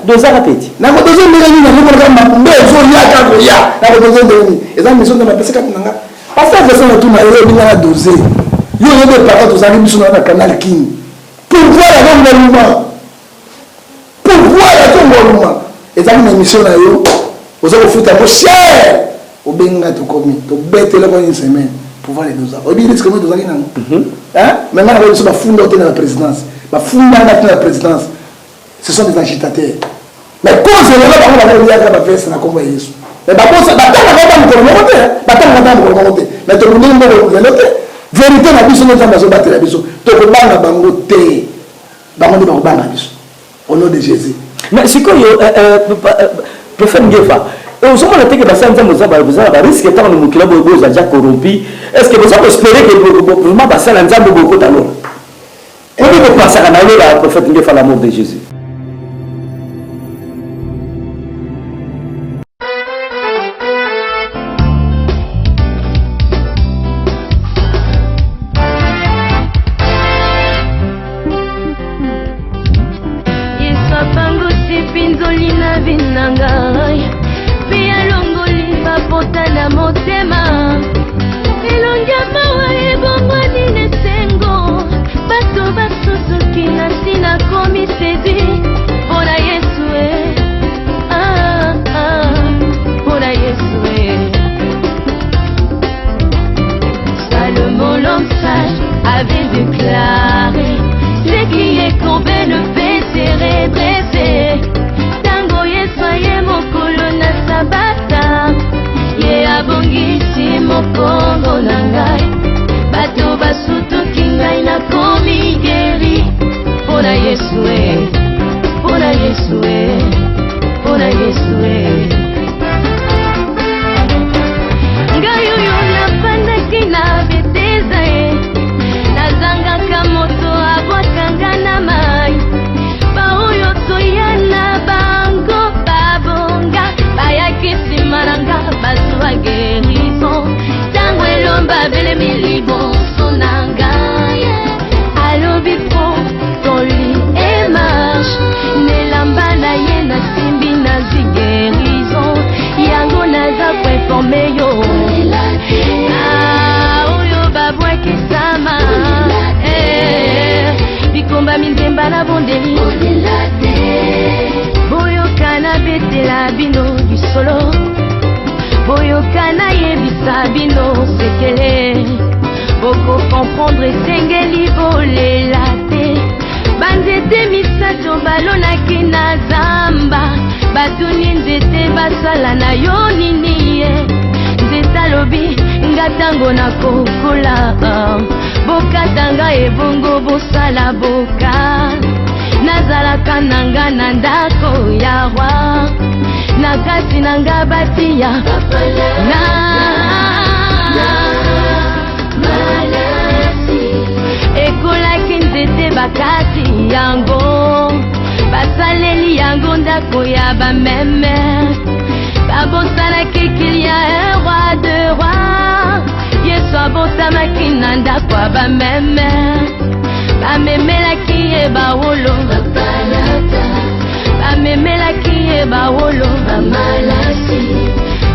[SPEAKER 3] Dozaka mpe te.
[SPEAKER 4] Nakodoze ndenge nini? Nazomonaka mabe ezoya kaka koya, nakodoze ndenge nini? Eza mission nzambe apesi kati na nga. Pasteur Vincent natuna yo, oyebi nga na doze yo, oyebi epaka tozalaki biso na canal King pouvoir ya kongoluma, pouvoir ya kongoluma ezalaki na émission na yo, oza kofuta yango cher, obengi nga tokomi tobetela ko une semaine pouvoir edoza, oyebi risque moi tozalaki nango. Mais nga nakoyi biso bafunda te na la présidence, bafunda nga te na la présidence, ce sont des agitateurs. Mais cause lelo bango bakoliaka bavese na kombo ya Yesu, mais babosa batangaka ata mokolo moko te, batangaka ata mokolo moko te, mais tobundeli mboko lelo te. Vérité na biso nde Nzambe azobatela biso, tokobanga bango te, bango nde bakobanga biso au nom de Jésus.
[SPEAKER 3] Mais sikoyo prophète Ngefa, ozomona te ke basala Nzambe oza na barisque ntango na mokili boye boza déjà corrompu? Est ce que boza koespérer ke vraiment basala Nzambe bokota lola? Obi kopasaka na lola, prophète Ngefa, l'amour de Jésus?
[SPEAKER 1] Yesu apangusi mpinzoli na vi na ngai mpe alongoli bapota na motema. Elongi ya mawa ebongwani na esengo, bato basutuki na ntina komi séduit mpo na Yesu e. Ah, ah, mpo na Yesu e. Salomon l'homme sage avait déclaré: ce qui est courbé ne peut se redresser. Tango Yesu aye mokolo na sabata, ye abongisi mokongo na ngai, bato basutuki, ngai nakomi guéri mpo na Yesu e, mpo na Yesu e, mpo na Yesu e. Ngai oyo nafandaki na Beteza ye, nazangaka moto abwakanga na mai, baoyo toya na bango babonga bayaki nsima na nga bazwa guérison. Ntango elomba belemi liboso na ngai, alobi: prends ton lit et marche. Nelamba na ye nasimbi, nazwi guérison. Yango naza koinformer yo. Ah, oyo babwakisama. Eh, bikomba minzemba na bondeli, boyoka nabetela bino lisolo, boyoka nayebisa bino sekele, bokocomprendre. Esengeli bolela te. Banzete misato balonaki na zamba, batuni nzete: basala na yo nini? Ye nzete Alobi nga ntango nakokola, bokata nga ebongo bosala boka. Nazalaka na nga na ndako ya roi, na kati na nga batia na ekolaki nzete, bakati yango, basaleli yango ndako ya bameme. Babosanaki qu'il y a un roi de roi. Yesu abotamaki na ndako ya bameme, bamemelaki ye bawolo, bamemelaki ye bawolo,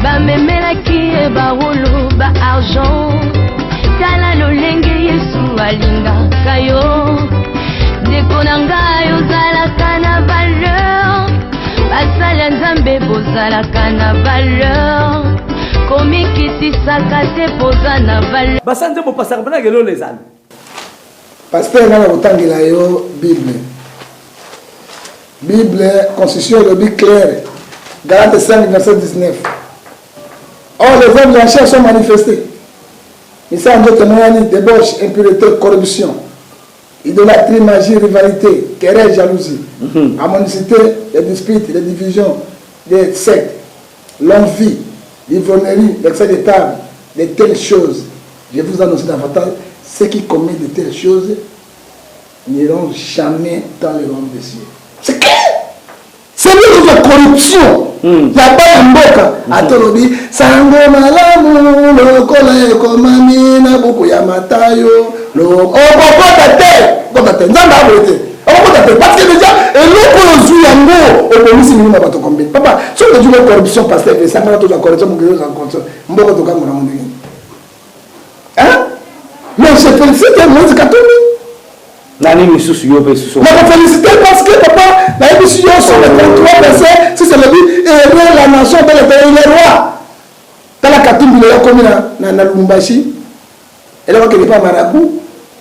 [SPEAKER 1] bamemelaki ye bawolo ba argent. Tala lolenge Yesu alingaka yo, ndeko na ngai, ozalaka na valeur. Basali ya Nzambe, bozalaka na valeur, komikitisaka te, boza na valeur.
[SPEAKER 3] Basa nzembo pasaka mpena kelolo ezali.
[SPEAKER 4] Pasteur, nga na kotangela yo Bible. Bible, constitution elobi claire, Galates 5 verset 19: "Or les œuvres de la chair sont manifestées", misala nzoto emonani, "débauche, impureté, corruption, idolâtrie, magie, rivalité, querelle, jalousie, animosité, les disputes, les divisions, des sectes, l'envie, l'ivrognerie, l'excès de table, de telles choses. Je vous annonce davantage, ceux qui commettent de telles choses n'iront jamais dans le royaume des cieux." C'est clair. C'est lui la corruption. Ya bana mboka, atolobi sango malamu lokola ekomami na buku ya Matayo. Okokota te, okota te. Nzambe aboye te, okokota te, parce que déjà eloko oyo ozwi yango, obomisi milimo ya bato combien? Papa, soki tozwi ko corruption, pasteur, esangana tozwa corruption, mokili ozwa corruption, mboka tokangola ngo ndenge? Hein? Mais je félicite Moïse Katumbi.
[SPEAKER 3] Nani misusu yo mpe susu?
[SPEAKER 4] Nakofélicité parce que, papa, nayebisi yo, sur le 33 verset 6 elobi: "Heureux la nation dont l'Éternel est roi." Tala Katumbi lelo akomi na Lubumbashi. Eloko akende mpa marabout,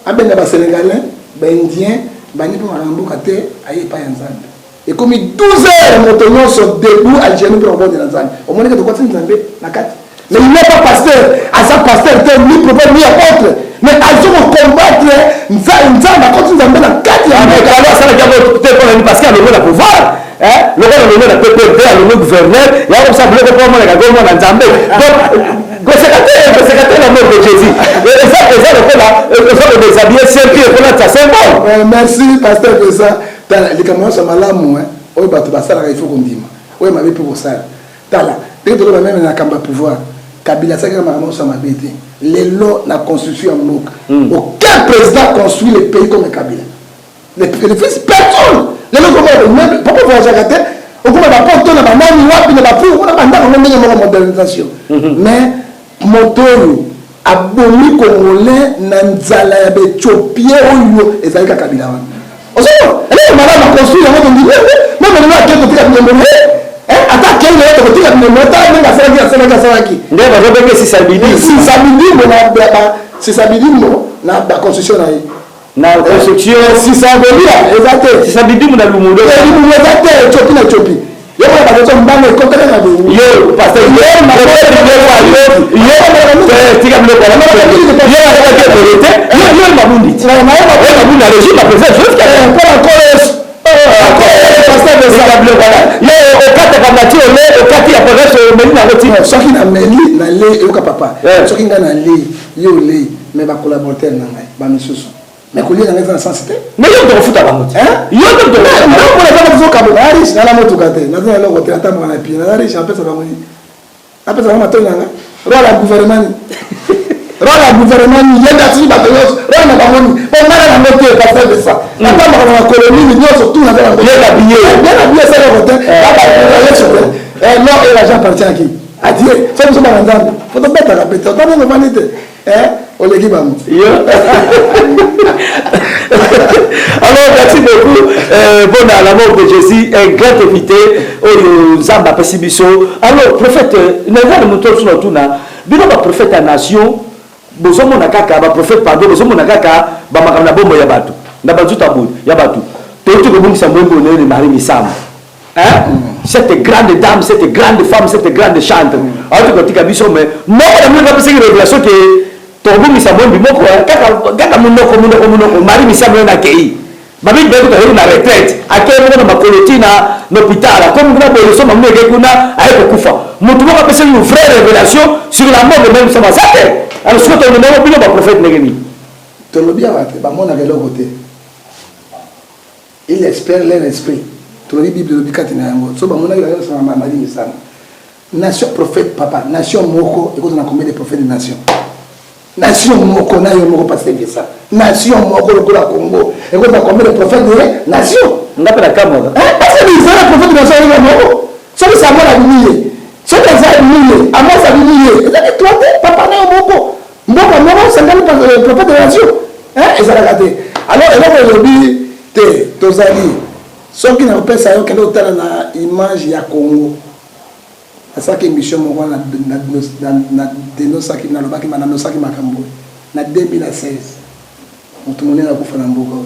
[SPEAKER 4] abenga Basénégalais, Baindien, bani mpo makambo mboka te. Aye epai ya Nzambe, ekomi 12 heures, moto nyonso debout, à genoux, mpe kobondela Nzambe. Omoni ke tokwatisi Nzambe na kati. Mais il n'est pas pasteur, aza pasteur te, ni prophète, ni apôtre, mais azo kocombattre Nzambe, akoti Nzambe na kati ya mboka.
[SPEAKER 3] Alo asalaki yango te mpona nini? Parce que alongwe na pouvoir, lokola alongwe na PPRD, alongwe gouverneur, yango kosa biloko mpo amonaka komona Nzambe. Donc koseka te, koseka te. La mort de Jésus eza lokola oza kodéshabiller Saint Pierre mpona tia Saint Paul.
[SPEAKER 4] Merci, pasteur Pesa. Tala, likambo nyonso malamu oyo bato basalaka, il faut kondima oyo mabe mpe kosala. Tala ndenge toloba, même na kambo ya pouvoir, Kabila asalaki makambo nyonso ya mabe te. Lelo na constitution ya mboka, aucun président construit le pays comme Kabila le fils, personne. Lelo komona papa voyageaka te, okoma bapoto na banani wapi na bafu, okona bandako ngo ndenge moko, modernisation. Mais moto oyo abomi Congolais na nzala ya Baéthiopie oyo ezali kaka Kabila wana. Ozomona eloko malamu aconstruire yango, tondimi yango. Même lelo ake kotika bilembo, ata akei lelo, tokotika bilembo. Tala ndenge asalaki, asalaki, asalaki.
[SPEAKER 3] Nde bazobenge sisabidi.
[SPEAKER 4] Sisabidimbo na sisabidimbo na baconstitution na ye.
[SPEAKER 3] Na construction.
[SPEAKER 4] Sisagolia eza te.
[SPEAKER 3] Sisabidimu na lumudo.
[SPEAKER 4] Lumudo eza te. Ethiopie na Ethiopie, yo mona bato mbanga ekotaka na
[SPEAKER 3] yo, pasteur, yo yo tika biloko wana. Yo azalaki autorité, yo yo Mabundi ti yo Mabundi na régime ya président Joseph Kabila.
[SPEAKER 4] Mpona Nkolo Yesu.
[SPEAKER 3] Tika biloko wana. Yo okataka mati ole, okati ya province, omeli nango ti.
[SPEAKER 4] Soki nameli, nalei, eyoka papa. Soki ngai nalei, yo olei, mais bacollaborateur na ngai bamisusu, mais kolia na ngai eza na sens te.
[SPEAKER 3] Mais yo moto kofuta bango ti, yo nde moto.
[SPEAKER 4] Ndambo naza riche, nala motuka te, naza na eloko te, natamboka na pied. Naza riche, apesa bango nini? Apesa bango matoi na ngai. Role ya gouvernement nini? Role ya gouvernement nini? Ye nde atiki bato nyonso, role na bango nini? Po ngai na yango te, pasteur de ça, natambaka na makolo nini nyonso tu, naza nango.
[SPEAKER 3] Bien habillé.
[SPEAKER 4] Bien habillé, eza eloko te. Yesu te. L'or et l'argent appartient à qui? À Dieu. So biso bana Nzambe, fo tobetaka pe te, otandenge ovandi te, oleki bango.
[SPEAKER 3] Alors, merci beaucoup bon, à la mort de Jésus, un grand invité oyo Nzambe apesi biso. Alors, prophète, naza na moto oyo tuna bino, baprophète ya nation, bozomona kaka baprophète, pardon, bozomona kaka bamakambo na bomoi ya bato, na banzuta ya bato. Toyuti kobongisa mwembo onene Marie Misamu. Hein? Cette grande dame, cette grande femme, cette grande chantre. Auti kotika biso mais moko na bino apesaki révélation ke tokobungisa moyembi moko kaka kaka monoko monoko monoko Marie Misamu ye na akei. Babi beko tozali na retraite. Akei moko na makolo ti na hôpital. Akomi kuna boye so mamu ekei kuna aye kokufa. Moto moko apesaki une vraie révélation sur la mort de Marie Misamu aza te. Alors sikoyo tolobaka bino ba prophète ndenge nini?
[SPEAKER 4] Tolobi awa te bamonaka eloko te. Il espère leur esprit. Tolobi Bible elobi kati na yango. So bamonaki bazo sama Marie Misamu. Nation prophète papa, nation moko ekozala na combien de prophètes de nation? Nation moko na yo moko pasteur Vincent. Nation moko lokola Congo ekozala combien de prophètes de nation?
[SPEAKER 3] Nga pe na kamwaka.
[SPEAKER 4] Eh, parce que Israël prophète de nation ayebi moko. Soki Samuel abimi ye, soki Esaïe abimi ye, Amos abimi ye, ezali toi te, papa na yo moko. Mboka moko osengeli prophète de nation. Hein, ezalaka te. Alors eloko elobi te, tozali soki nakopesa yo kende kotala na image ya Congo. Nasalaki émission moko wana na denosaki, nalobaki, nanosaki makambo oyo na 2016. Moto monene akufa na mboka oyo.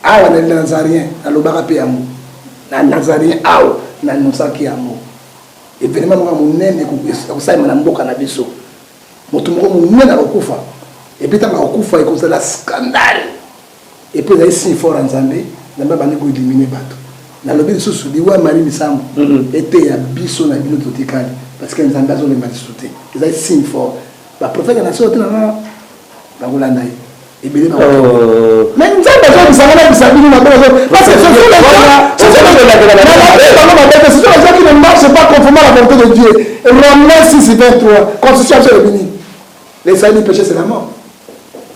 [SPEAKER 4] Awa na Nazarien nalobaka mpe yango. Na Nazarien awa nanosaki yango. Evenement moko ya monene ekosalema na mboka na biso. Moto moko monene akokufa. Et puis ntango akokufa ekozala scandale. Et puis ezali signe fort ya Nzambe. Nzambe abandi ko éliminer bato. Nalobi lisusu liwa ya Marie Misamu eteya biso na bino totikali parce que Nzambe azolemba lisusu te. Ezali signe fort. Ba prophète ya nation te na bakolanda ye. Ebele ba. Mais Nzambe azobisa nga nabisa bino mabe parce que ce sont les gens, ce sont les ce sont les gens qui ne marchent pas conformément à la volonté de Dieu. Romains 6, 23, constitution ya bini. Les salaires du péché c'est la mort.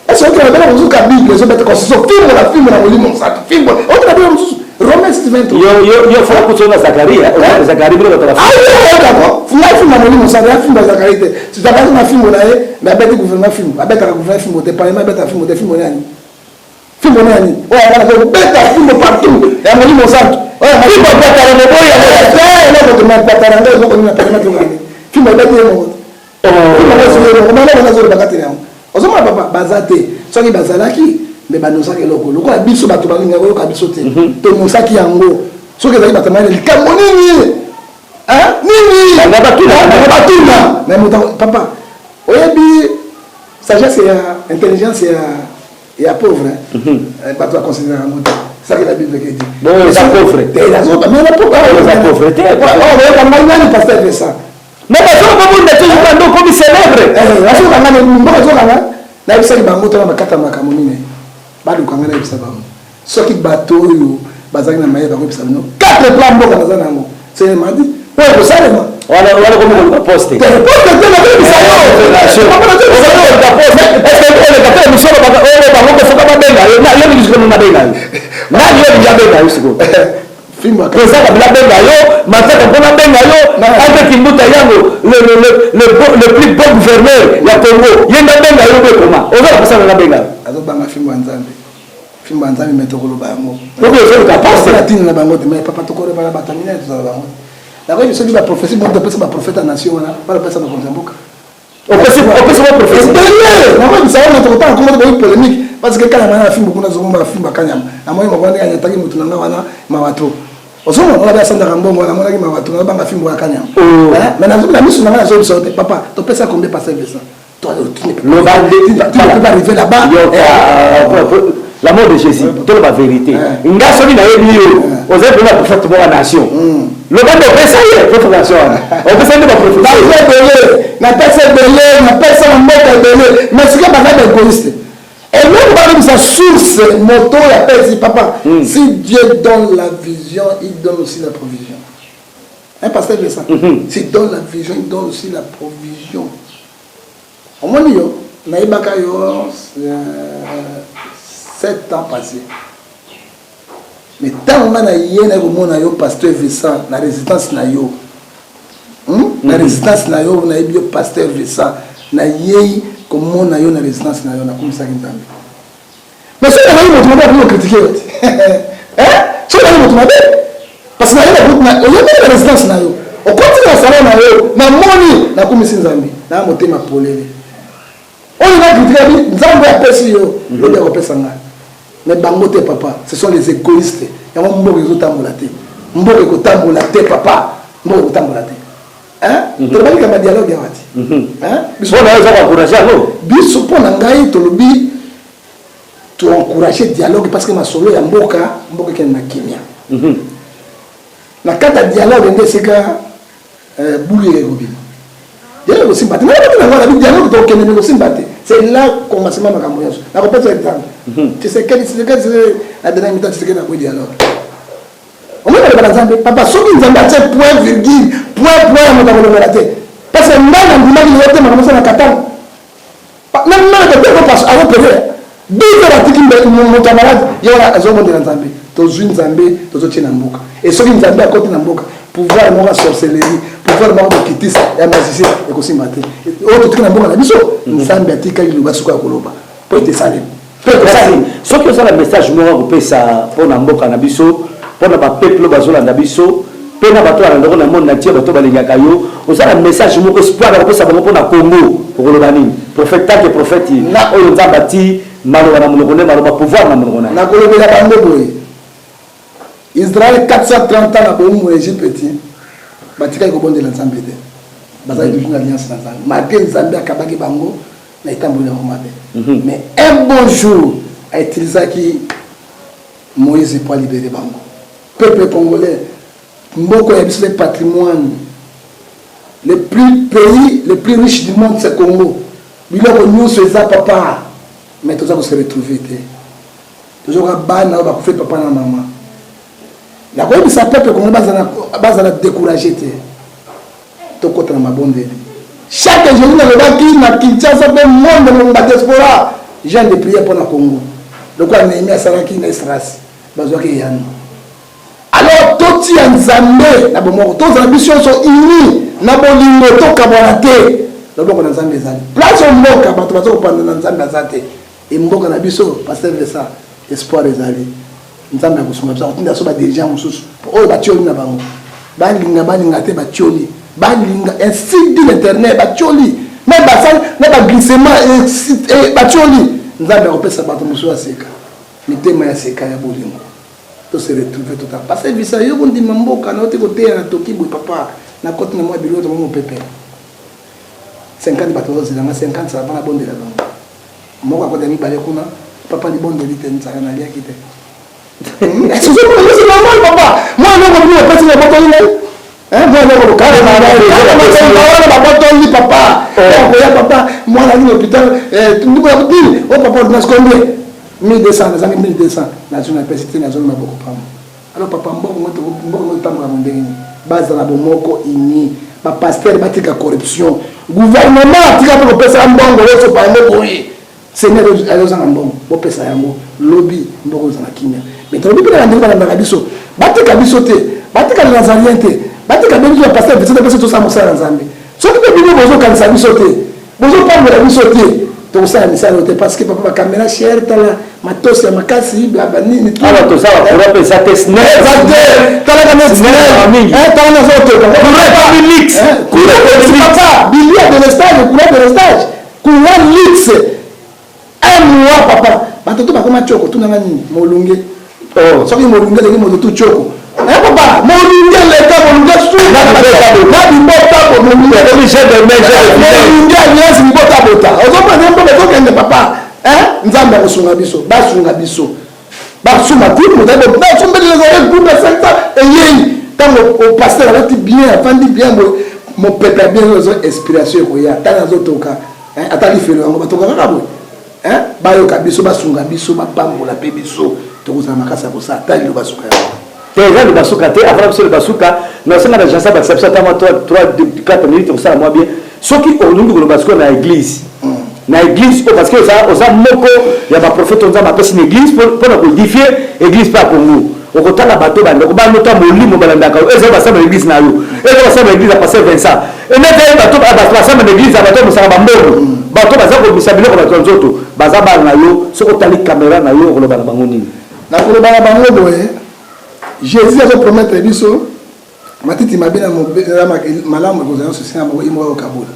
[SPEAKER 4] Est-ce que okenda kozuka Bible ezobeta constitution fimbo na fimbo na molimo mosantu fimbo okenda Bible mosusu Romains 6, 23.
[SPEAKER 3] Yo yo yo fo kutsona Zakaria, Zakaria bino bato ba.
[SPEAKER 4] Ah yo d'accord. Ngai fimbo na molimo mosantu ya fimbo ya Zakaria te. Zakaria na fimbo na ye, mais abeti gouvernement fimbo, abetaka gouvernement fimbo te, parlement abetaka fimbo te, fimbo nani? Fimbo nani? Oyo wana ko beta fimbo partout ya molimo mosantu. Oyo
[SPEAKER 3] fimbo patara moboyi ya
[SPEAKER 4] eh eloko to patara ngai eloko nini na parlement to ngani. Fimbo abeti ye moko. Ozomona papa baza te soki bazalaki nde banosaki eloko lokola biso bato balinga koyoka biso te tonosaki yango soki ezalaki bato mayele likambo nini nini batuna mais moto papa oyebi sagesse ya intelligence ya ya pauvre bato baconsidéraka yango te. C'est ça que la Bible qui dit.
[SPEAKER 3] Bon, eza pauvre.
[SPEAKER 4] Mais la pauvre,
[SPEAKER 3] eza pauvreté.
[SPEAKER 4] Oyoka ngai nani pasteur Vincent.
[SPEAKER 3] Mais bazoka babunda te ozoka nde okomi célèbre.
[SPEAKER 4] Bazoka ngai mboka ezoka ngai. Nayebisaki bango tala bakata makambo nini. Baluka ngai nayebisa bango. Soki bato oyo bazalaki na mayele bakoyebisa bino quatre plan mboka naza na yango. C'est m'a dit oyo ekosalema.
[SPEAKER 3] Wana wana komi koluka poste.
[SPEAKER 4] Te poste te nakoyebisa yo.
[SPEAKER 3] Ozali koluka poste. Est-ce que oleka te émission oyo bango kofoka babenga yo? Yo olingi sikoyo babenga yo. Nani yo olingi abenga yo sikoyo? Président Kabila abenga yo, Matata Mpona abenga yo, Andre Kimbuta yango le, le, le, le, le plus beau gouverneur ya Congo, ye nde abenga yo mpe koma. Oza na posa nanga abenga yo.
[SPEAKER 4] Azobanga fimbo ya Nzambe. Fimbo ya Nzambe mais tokoloba yango.
[SPEAKER 3] Obi ozoluka poste.
[SPEAKER 4] Na tina na bango te mais papa tokolobaka bato ya minene tozala bango. Nakoyebi soki ba prophétie moko topesa ba prophète ya nation wana, bana pesa bakonzi ya mboka.
[SPEAKER 3] Opesi opesi ba prophétie.
[SPEAKER 4] Ebele! Nakoyebisa yo na tokotanga kombo te boyi polémique parce que kanyama na fimbo kuna zongomba fimbo ya kanyama. Namoni moko ndenge anyataki motu na nga wana mawa trop. Ozomona wana asandaka mbongo wana namonaki mawa trop nazobanga fimbo ya kanyama. Mais nazobi na miso na nga nazoyebisa yo te papa topesa combien pasteur Vincent? Toi tu ne peux
[SPEAKER 3] Loba
[SPEAKER 4] tu ne peux pas arriver là-bas.
[SPEAKER 3] La mort de Jésus, toloba vérité. Nga soki nayebi yo, ozali mpena prophète moko ya nation. Loba nde opesa ye prophète nation wana. Opesa nde ba prophétie.
[SPEAKER 4] Baza ebele, napesa ebele, napesa na mboka ebele, mais sikoyo baza ba égoïste. Eloko balobisa source moto oyo apesi papa, si Dieu donne la vision, il donne aussi la provision. Hein, pasteur Vincent? S'il donne la vision, il donne aussi la provision. Omoni yo, nayebaka yo 7 ans passé. Mais ntango nga na ye naye komona yo pasteur Vincent na résidence na yo. Na résidence na yo nayebi yo pasteur Vincent nayei komona yo na résidence na yo nakumisaki Nzambe. Mais soki nazali moto mabe akoki kocritiquer yo te. Soki nazali moto mabe parce que naye oyebaki na résidence na yo okoti na salon na yo namoni nakumisi Nzambe na motema polele. Oyo na critique bi Nzambe apesi yo lobi akopesa nga. Mais bango te papa, ce sont les égoïstes. Yango mboka ezotambola te. Mboka ekotambola te, papa, mboka ekotambola te. Tolobaki kama dialogue awa ti.
[SPEAKER 3] Biso na yo, oza koencourage yango?
[SPEAKER 4] Biso, mpo na ngai, tolobi toencourage dialogue parce que masolo ya mboka, mboka ekende na kimia. Na kati ya dialogue nde esika bulu ekobima. Dialogue ekosimba te. Nalobaki nango, nabi dialogue tokende, me ekosimba te. C'est là commencement makambo nyonso. Nakopesa exemple: Tshisekedi, Tshisekedi na dernière mi-temps, Tshisekedi akoyi dialogue. Omoni, baloba na Nzambe, papa, soki Nzambe atie point virgule, point, point ya moto akolongola te, parce que ngai nandimaki lelo te makambo na Katanga. Namana docteur akopere 12 heures, atiki moto ya malade, ye wana azobondela Nzambe. Tozwi Nzambe, tozotie na mboka. E soki Nzambe akoti na mboka, pouvoir moko ya sorcellerie, pouvoir moko bokitisa ya magicien ekosimba te. Oyo totiki na mboka na biso, Nzambe atikali liloba suka ya koloba po ete esalemi.
[SPEAKER 3] Soki ozala message moko akopesa mpona mboka na biso, mpona bapeuple oyo bazolanda biso, mpe na bato balandako na monde entier, bato balingaka yo, ozala message moko espoir akopesa bango mpona Congo, okoloba nini, prophète, tant que prophète oyo Nzambe ati maloba na monoko nde maloba, pouvoir na monoko na ye?
[SPEAKER 4] Nakolobela bango boye: Israel, 430 ans na bowumbu na Egypte, batikaki kobondela Nzambe te. Bazali toujours na alliance na Nzambe, malgré Nzambe akabaki bango na etamboli yango mabe. Mais un bon jour, autilisaki Moïse po alibere bango. Peuple congolais, mboka ya biso, le patrimoine, le plus pays le plus riche du monde, c'est Congo. Biloko nyonso eza, papa, mais toza kose retrouver te. Tozoka bana oyo bakufi papa na mama. Nakoyebisa peuple congolais, bazala découragé te. Tokɔta na mabondeli chaque jeudi. Nalobaki na Kinshasa mpe monde mobimba, diaspora, jeûne de prière mpo na Congo, lokola Nehemi asalaki na Esdras, bazwaki eyano. Alors totia Nzambe na bomoko, tozala biso nyonso uni na bolingo, tokabwana te. Loboko na Nzambe ezali place oyo mboka bato baza kopanda na Nzambe aza te. Emboka na biso, pasteur Vincent, espoir ezali. Nzambe akosunga biso, akotinda biso badirigeant mosusu oyo batioli na bango. Balinga, balinga te, batioli, balinga, ainsi dit l'Éternel. Batioli na basali na baglissement, batioli. Nzambe akopesa bato mosusu ya seka, mitema ya seka ya bolingo, to se retrouve tota. Pasteur Vincent, yo kondima mboka na yo te, koteya na toki boye, papa, nakoti na mwa biloko to mopepe 50, bato bazozelanga 50, sava nabondela bango. Moko akota, mibale kuna, papa, libondeli te, nzala, naliaki te. C'est normal, papa. Mwana noko bino bapesi na botoli ngai, mwana noko wana babotoli, papa. Okoya, papa, mwana ali na hôpital, ndiko ya nini o, papa, ordonnance combien? 1200. Nazangi 1200, nazwi, napesi te, nazongi maboko pamba. Alors papa, mboka ngo etambola ndenge nini? Bazala bomoko, uni. Bapasteur batika corruption, gouvernement atika mpe kopesa mbongo nyonso bango boye. Seigneur azozanga mbongo, bopesa yango lobi, mboka ozala kimia. Mais tolobi mpe na bandeko balandaka biso, batika biso te, batika Nazarien te, batika be biso bapasteur Vincent te. Biso tosala mosala na Nzambe. Soki mpe bino bozokanisa biso te, bozopambola biso te, tokosala misala oyo te, parce que papa, bacaméra cher, tala matosi ya makasi, banini.
[SPEAKER 3] Awa tozala courant mpe eza te.
[SPEAKER 4] Eza te, talaka tala nazotoka papa, bilia délestage, courant délestage, courant luxe un mois, papa, bato to bakoma tioko. Tunanga nini molunge? Soki molunge eleki moto tu tioko, papa, molunge eleka, molunge suka na libota, molunge alliance libota bota. Ozomona mboka ezokende, papa. Nzambe akosunga biso, basunga biso, basuma ti moto asumbeli groupe 500 eyei. Ntango pasteur alati bien, afandi bien boye, mopepe ya bien, ozo inspiration ekoya. Ntango azotoka, ata lifelo yango batoka kaka boye. Bayoka biso, basunga biso, bapambola mpe biso, tokozala makasi ya kosala. Ata lelo basuka yango.
[SPEAKER 3] Te, eza libasuka te. Avant biso libasuka, nasenga na jansa bakisa biso ata mwa 3 4 minutes, kosala mwa bien. Soki olingi koloba sikoyo na église, na église oyo, parce que oza moko ya baprophète Nzambe apesi na église mpona koédifie église mpe ya Congo, okotala bato, bandeko, banota molimo balandaka yo, eza basala na église na yo, eza basala na église ya pasteur Vincent, enete bato basala na église ya bato mosaka bambongo, bato baza kobimisa biloko, bato ya nzoto baza bana na yo. Soki otali caméra na yo, okoloba na bango nini?
[SPEAKER 4] Nakoloba na bango boye: Jésus azopromettre biso matiti mabe na malamu ekozala nyonso esika moko, ye moko akokabola.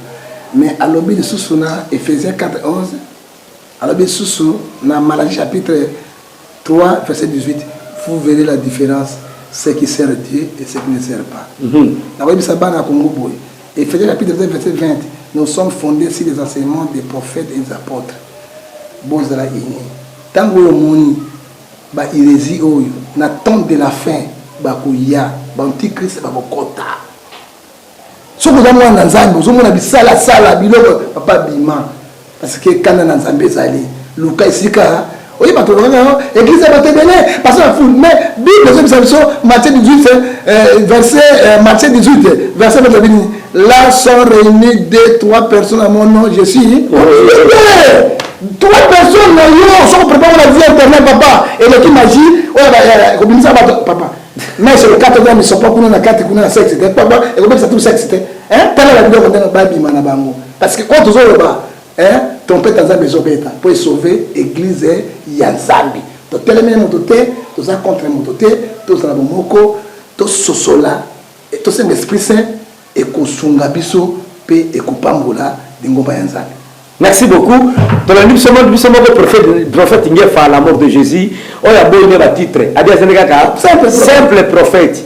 [SPEAKER 4] Mais alobi lisusu na Éphésiens 4 11, alobi lisusu na Malachie chapitre 3 verset 18: vous verrez la différence. Ceux qui sert Dieu et ceux qui ne sert pas. Nakoyebisa bana ya Congo boye, Ephésiens chapitre 2 verset 20, nous sommes fondés sur les enseignements des prophètes et des apôtres. Bozala unis. Tango oyo omoni ba hérésie oyo na temps de la fin bakoya, ba antichrist bakokota. Soki oza mwana na Nzambe, ozomona bisalasala biloko, papa bima, parce que kanda na Nzambe ezali. Luka esika oye bato balobaka église ya bato ebele parce na foule, mais Bible ezobisa biso Matthieu 18 verset Matthieu 18 verset 20 bini là sont réunis deux trois personnes à mon nom, je suis trois personnes na yo. Soki oprépare na vie éternelle, papa, eleki magie oyo kobimisa bato, papa. Mais c'est le 4 misopo kuna na kati kuna na sexe te, papa, ekobebisa tout sexe te. Tala ba biloko ndenge babima na bango, parce que oyo tozoloba, trompette ya Nzambe ezobeta mpo esauve église ya Nzambe. Totelemeli moto te, toza contre moto te, tozala bomoko, tososola, tosenga Esprit Saint ekosunga biso mpe ekopambola lingomba ya Nzambe.
[SPEAKER 3] Merci beaucoup. Tolandi biso moko biso moko prophète prophète Ngefa, la mort de Jésus. Oyo aboyi ne ba titre. Abi azali kaka
[SPEAKER 4] simple
[SPEAKER 3] simple prophète.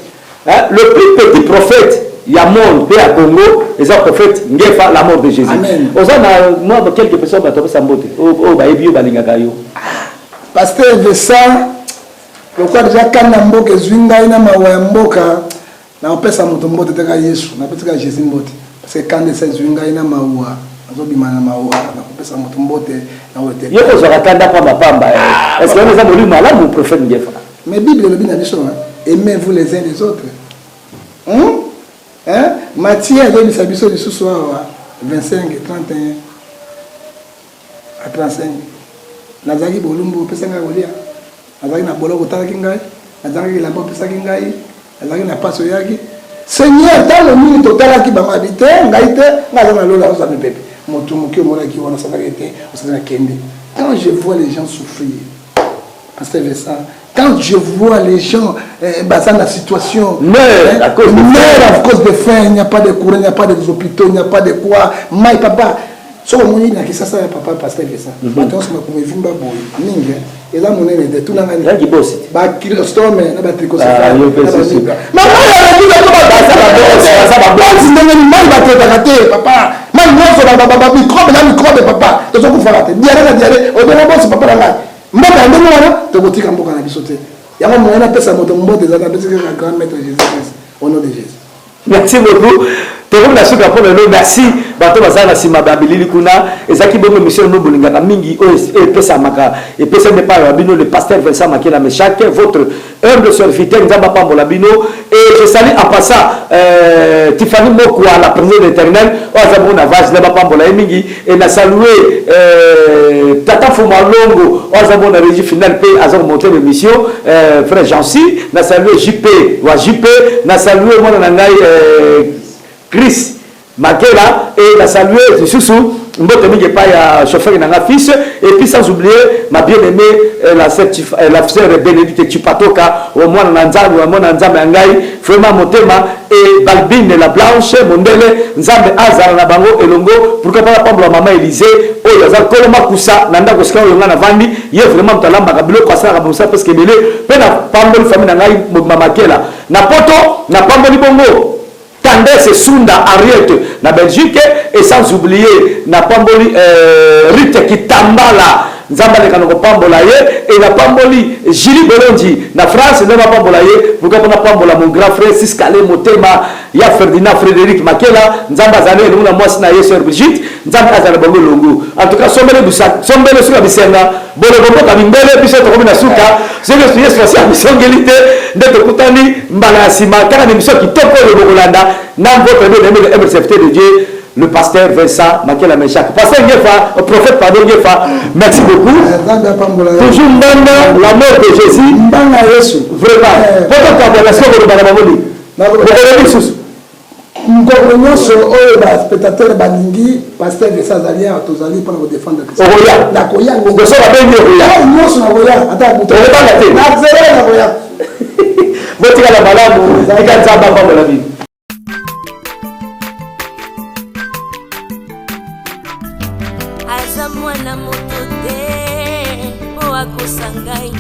[SPEAKER 3] Hein? Le plus petit prophète ya monde pe ya Congo eza prophète Ngefa, la mort de Jésus.
[SPEAKER 4] Amen.
[SPEAKER 3] Oza na mwa quelques personnes bato bapesa mbote. Oyo bayebi yo, balingaka yo.
[SPEAKER 4] Pasteur Vincent, lokola deja kanda mboka ezwi ngai na mawa ya mboka, nakopesa moto mbote te, kaka Yesu. Napesi kaka Jésus mbote, parce que kanda esa ezwi ngai na mawa, nazobima na mawa, nakopesa moto mbote na oyo te.
[SPEAKER 3] Yo kozwaka kanda pamba pamba. Est-ce que wana eza molimo malamu, prophète Ngefa?
[SPEAKER 4] Mais Bible elobi na biso, hein, aimez-vous les uns les autres, Hein? Matthieu azoyebisa biso lisusu awa 25 31 à 35: nazalaki bolumbu, opesa ngai kolia; nazalaki na boloko, otalaki ngai; nazalaki elamba, opesaki ngai; nazalaki na pasi, oyaki. Seigneur, ntango nini totalaki bango? Abi te, ngai te, ngai aza na lola, azoza mipepe. Moto moke omonaki wana, osalaki te, osalaki kende. Quand je vois les gens souffrir, pasteur Vincent, quand je vois les gens baza na situation
[SPEAKER 3] meurent à cause de
[SPEAKER 4] meurent à cause de faim, il n'y a pas de courant, il n'y a pas des hôpitaux, il n'y a pas de quoi, mai papa, soki omoni na Kisasa ya papa pasteur Vincent, bato nyonso makomo evimba boye mingi, eza monene te, tuna ngai.
[SPEAKER 3] Yaki bosi.
[SPEAKER 4] Bachrystome na
[SPEAKER 3] Ah, yo mpe susu.
[SPEAKER 4] Batricocéphale ndenge nini mai batraitaka te, papa, mai nyonso bamicrobe na microbe, papa, tozokufaka te, diarrhée na diarrhée, obenga bosi, papa na ngai. Mboka ya ndenge wana, tokotika mboka na biso te. Yango moyen napesa moto mbote ezali, napesi kaka grand maître Jésus Christ, au nom de Jésus.
[SPEAKER 3] Merci beaucoup. Tokomi na suka mpo lelo. Merci bato baza na nsima babilili kuna. Ezalaki bongo émission no bolingaka mingi, oyo epesamaka, epesami epai ya bino, le pasteur Vincent Makela Meshak, votre humble serviteur. Nzambe apambola bino. Et je salue en passant Tiffany Mokwa, la présidente de l'Éternel, oyo aza bongo na vase nde bapambola ye mingi. Et na salue tata Fumalongo, oyo aza bongo na régie finale mpe aza komonte l'émission, frère Jancy. Na salue JP wa JP, na salue mwana na ngai Chris Makela, et na salue lisusu mbote mingi epai ya chauffeur na nga fils, et puis sans oublier ma bien-aimée, la sœur Bénédicte Chipatoka, wa mwana na Nzambe, wa mwana Nzambe ya ngai vraiment motema, et Balbine la Blanche mondele. Nzambe azala na bango elongo. Pourquoi pas pambola mama Élysée, oyo aza nkolo makusa na ndako esika oyo ngai navandi. Ye vraiment moto alambaka biloko, asalaka mosala presque ebele. Mpe na pamboli famille na ngai mobima Makela na poto, na pamboli bongo Tendesse Sunda Henriette na Belgique, et sans oublier na pamboli Rite Kitambala, Nzambe aleka na kopambola ye, et na pamboli Julie Bolonji na France, Nzambe apambola ye. Pourquoi pas na pambola mon grand frère Siskale Motema ya Ferdinand Frédéric Makela, Nzambe azali elongo na mwasi na ye sœur Brigitte, Nzambe azala bango elongo. En tout cas, sombele busa, sombele suka bisenga, boloko mboka mindele, biso tokomi na suka. Soki Yesu asi amisongeli te, nde tokutani mbala ya nsima kaka na émission kitoko oyo bokolanda na votre bien-aimé, le humble serviteur de Dieu, le pasteur Vincent Makela Meshak. Pasteur Ngefa, prophète pardon, Ngefa, merci beaucoup.
[SPEAKER 4] Nzambe apambola yo.
[SPEAKER 3] Toujours mbanga, la mort de Jésus.
[SPEAKER 4] Mbanga ya Yesu.
[SPEAKER 3] Vraiment. Poto kabwana soko kolobaka bango nini? Bokolobi lisusu.
[SPEAKER 4] Nkoko nyonso oyo baspectateur balingi, pasteur Vincent azali awa, tozali mpona kodefendre.
[SPEAKER 3] Okoya.
[SPEAKER 4] Nakoya.
[SPEAKER 3] Soki babengi, okoya.
[SPEAKER 4] Nyonso nakoya, ata butu.
[SPEAKER 3] Okobanga te.
[SPEAKER 4] Nazela, nakoya.
[SPEAKER 3] Botikala malamu, tika Nzambe apambola bino.
[SPEAKER 1] Aza mwana moto te mpo akosa ngai.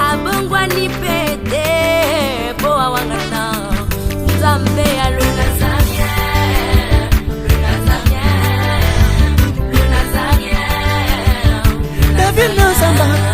[SPEAKER 1] Abongwani mpe te mpo awangana Nzambe ya le Nazarien, le Nazarien, le Nazarien.
[SPEAKER 2] David Nazamba.